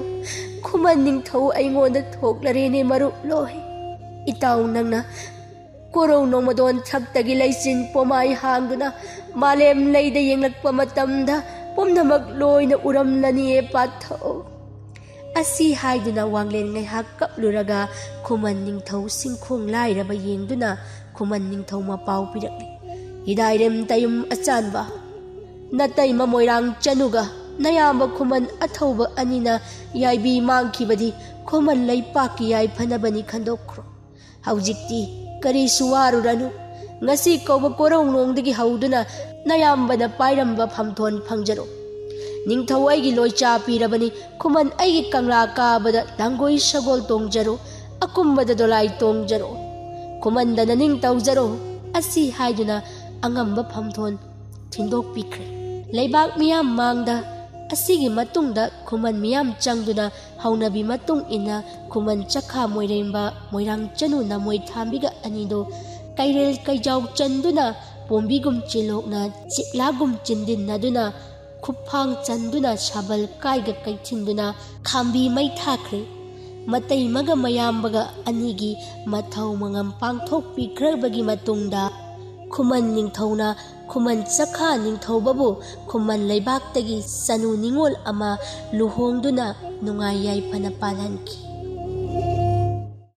ꯈꯨꯃꯟ ꯅꯤꯡꯊꯧ ꯑꯩꯉꯣꯟꯗ ꯊꯣꯛꯂꯔꯦꯅꯦ ꯃꯔꯨꯞ ꯂꯣꯏ꯫ ꯏꯇꯥꯎ ꯅꯪꯅ ꯀꯣꯔꯧ ꯅꯣꯡꯃꯗꯣꯟ ꯊꯛꯇꯒꯤ ꯂꯩꯆꯤꯟ ꯄꯣꯃꯥꯏ ꯍꯥꯡꯗꯨꯅ ꯃꯥꯂꯦꯝ ꯂꯩꯗ ꯌꯦꯡꯂꯛꯄ ꯃꯇꯝꯗ ꯄꯨꯝꯅꯃꯛ ꯂꯣꯏꯅ ꯎꯔꯝꯂꯅꯤꯌꯦ ꯄꯥꯊꯧ꯫ ꯑꯁꯤ ꯍꯥꯏꯗꯨꯅ ꯋꯥꯡꯂꯦꯟ ꯉꯥꯏꯍꯥꯛ ꯀꯞꯂꯨꯔꯒ ꯈꯨꯃꯟ ꯅꯤꯡꯊꯧ ꯁꯤꯡꯈꯣꯡ ꯂꯥꯏꯔꯕ ꯌꯦꯡꯗꯨꯅ ꯈꯨꯃꯟ ꯅꯤꯡꯊꯧ ꯃꯄꯥꯎ ꯄꯤꯔꯛꯂꯤ꯫ ꯍꯤꯗꯥꯏꯔꯦꯝ ꯇꯌꯨꯝ ꯑꯆꯥꯟꯕ, ꯅꯇꯩꯃ ꯃꯣꯏꯔꯥꯡ ꯆꯅꯨꯒ ꯅꯌꯥꯝꯕ ꯈꯨꯃꯟ ꯑꯊꯧꯕ ꯑꯅꯤꯅ ꯌꯥꯏꯕꯤ ꯃꯥꯡꯈꯤꯕꯗꯤ ꯈꯨꯃꯟ ꯂꯩꯄꯥꯛꯀꯤ ꯌꯥꯏꯐꯅꯕꯅꯤ ꯈꯟꯗꯣꯛꯈ꯭ꯔꯣ꯫ ꯍꯧꯖꯤꯛꯇꯤ ꯀꯔꯤꯁꯨ ꯋꯥꯔꯨꯔꯅꯨ꯫ ꯉꯁꯤ ꯀꯧꯕ ꯀꯣꯔꯧꯅꯣꯡꯗꯒꯤ ꯍꯧꯗꯨꯅ ꯅꯌꯥꯝꯕꯅ ꯄꯥꯏꯔꯝꯕ ꯐꯝꯊꯣꯟ ꯐꯪꯖꯔꯣ꯫ ꯅꯤꯡꯊꯧ ꯑꯩꯒꯤ ꯂꯣꯏꯆꯥ ꯄꯤꯔꯕꯅꯤ, ꯈꯨꯃꯟ ꯑꯩꯒꯤ ꯀꯪꯂꯥ ꯀꯥꯕꯗ ꯂꯥꯡꯒꯣꯏ ꯁꯒꯣꯜ ꯇꯣꯡꯖꯔꯣ꯫ ꯑꯀꯨꯝꯕꯗ ꯗꯣꯂꯥꯏ ꯇꯣꯡꯖꯔꯣ, ꯈꯨꯃꯟꯗ ꯅꯅꯤꯡ ꯇꯧꯖꯔꯣ" ꯑꯁꯤ ꯍꯥꯏꯗꯨꯅ ꯑꯉꯝꯕ ꯐꯝꯊꯣꯟ ꯊꯤꯟꯗꯣꯛꯄꯤꯈ꯭ꯔꯦ꯫ ꯂꯩꯕꯥꯛ ꯃꯤꯌꯥꯝ ꯃꯥꯡꯗ ꯑꯁꯤꯒꯤ ꯃꯇꯨꯡꯗ ꯈꯨꯃꯟ ꯃꯤꯌꯥꯝ ꯆꯪꯗꯨꯅ ꯍꯧꯅꯕꯤ ꯃꯇꯨꯡ ꯏꯟꯅ ꯈꯨꯃꯟ ꯆꯈꯥ ꯃꯣꯏꯔꯦꯝꯕ, ꯃꯣꯏꯔꯥꯡ ꯆꯅꯨ ꯅꯃꯣꯏ ꯊꯥꯝꯕꯤꯒ ꯑꯅꯤꯗꯨ ꯀꯩꯔꯦꯜ ꯀꯩꯖꯥꯎ ꯆꯟꯗꯨꯅ, ꯄꯣꯝꯕꯤꯒꯨꯝ ꯆꯤꯂꯣꯛꯅ, ꯆꯤꯛꯂꯥꯒꯨꯝ ꯆꯤꯟꯗꯤꯟꯅꯗꯨꯅ, ꯈꯨꯞꯐꯥꯡ ꯆꯟꯗꯨꯅ, ꯁꯥꯕꯜ ꯀꯥꯏꯒ ꯀꯩꯊꯤꯟꯗꯨꯅ ꯈꯥꯝꯕꯤ ꯃꯩ ꯊꯥꯈ꯭ꯔꯦ꯫ ꯃꯇꯩꯃꯒ ꯃꯌꯥꯝꯕꯒ ꯑꯅꯤꯒꯤ ꯃꯊꯧ ꯃꯉꯝ ꯄꯥꯡꯊꯣꯛꯄꯤꯈ꯭ꯔꯕꯒꯤ ꯃꯇꯨꯡꯗ, ꯈꯨꯃꯟ ꯅꯤꯡꯊꯧꯅ ꯈꯨꯃꯟ ꯆꯈꯥ ꯅꯤꯡꯊꯧꯕꯕꯨ ꯈꯨꯃꯟ ꯂꯩꯕꯥꯛꯇꯒꯤ ꯆꯅꯨ ꯅꯤꯉꯣꯜ ꯑꯃ ꯂꯨꯍꯣꯡꯗꯨꯅ ꯅꯨꯡꯉꯥꯏ ꯌꯥꯏꯐꯅ ꯄꯥꯜꯍꯟꯈꯤ꯫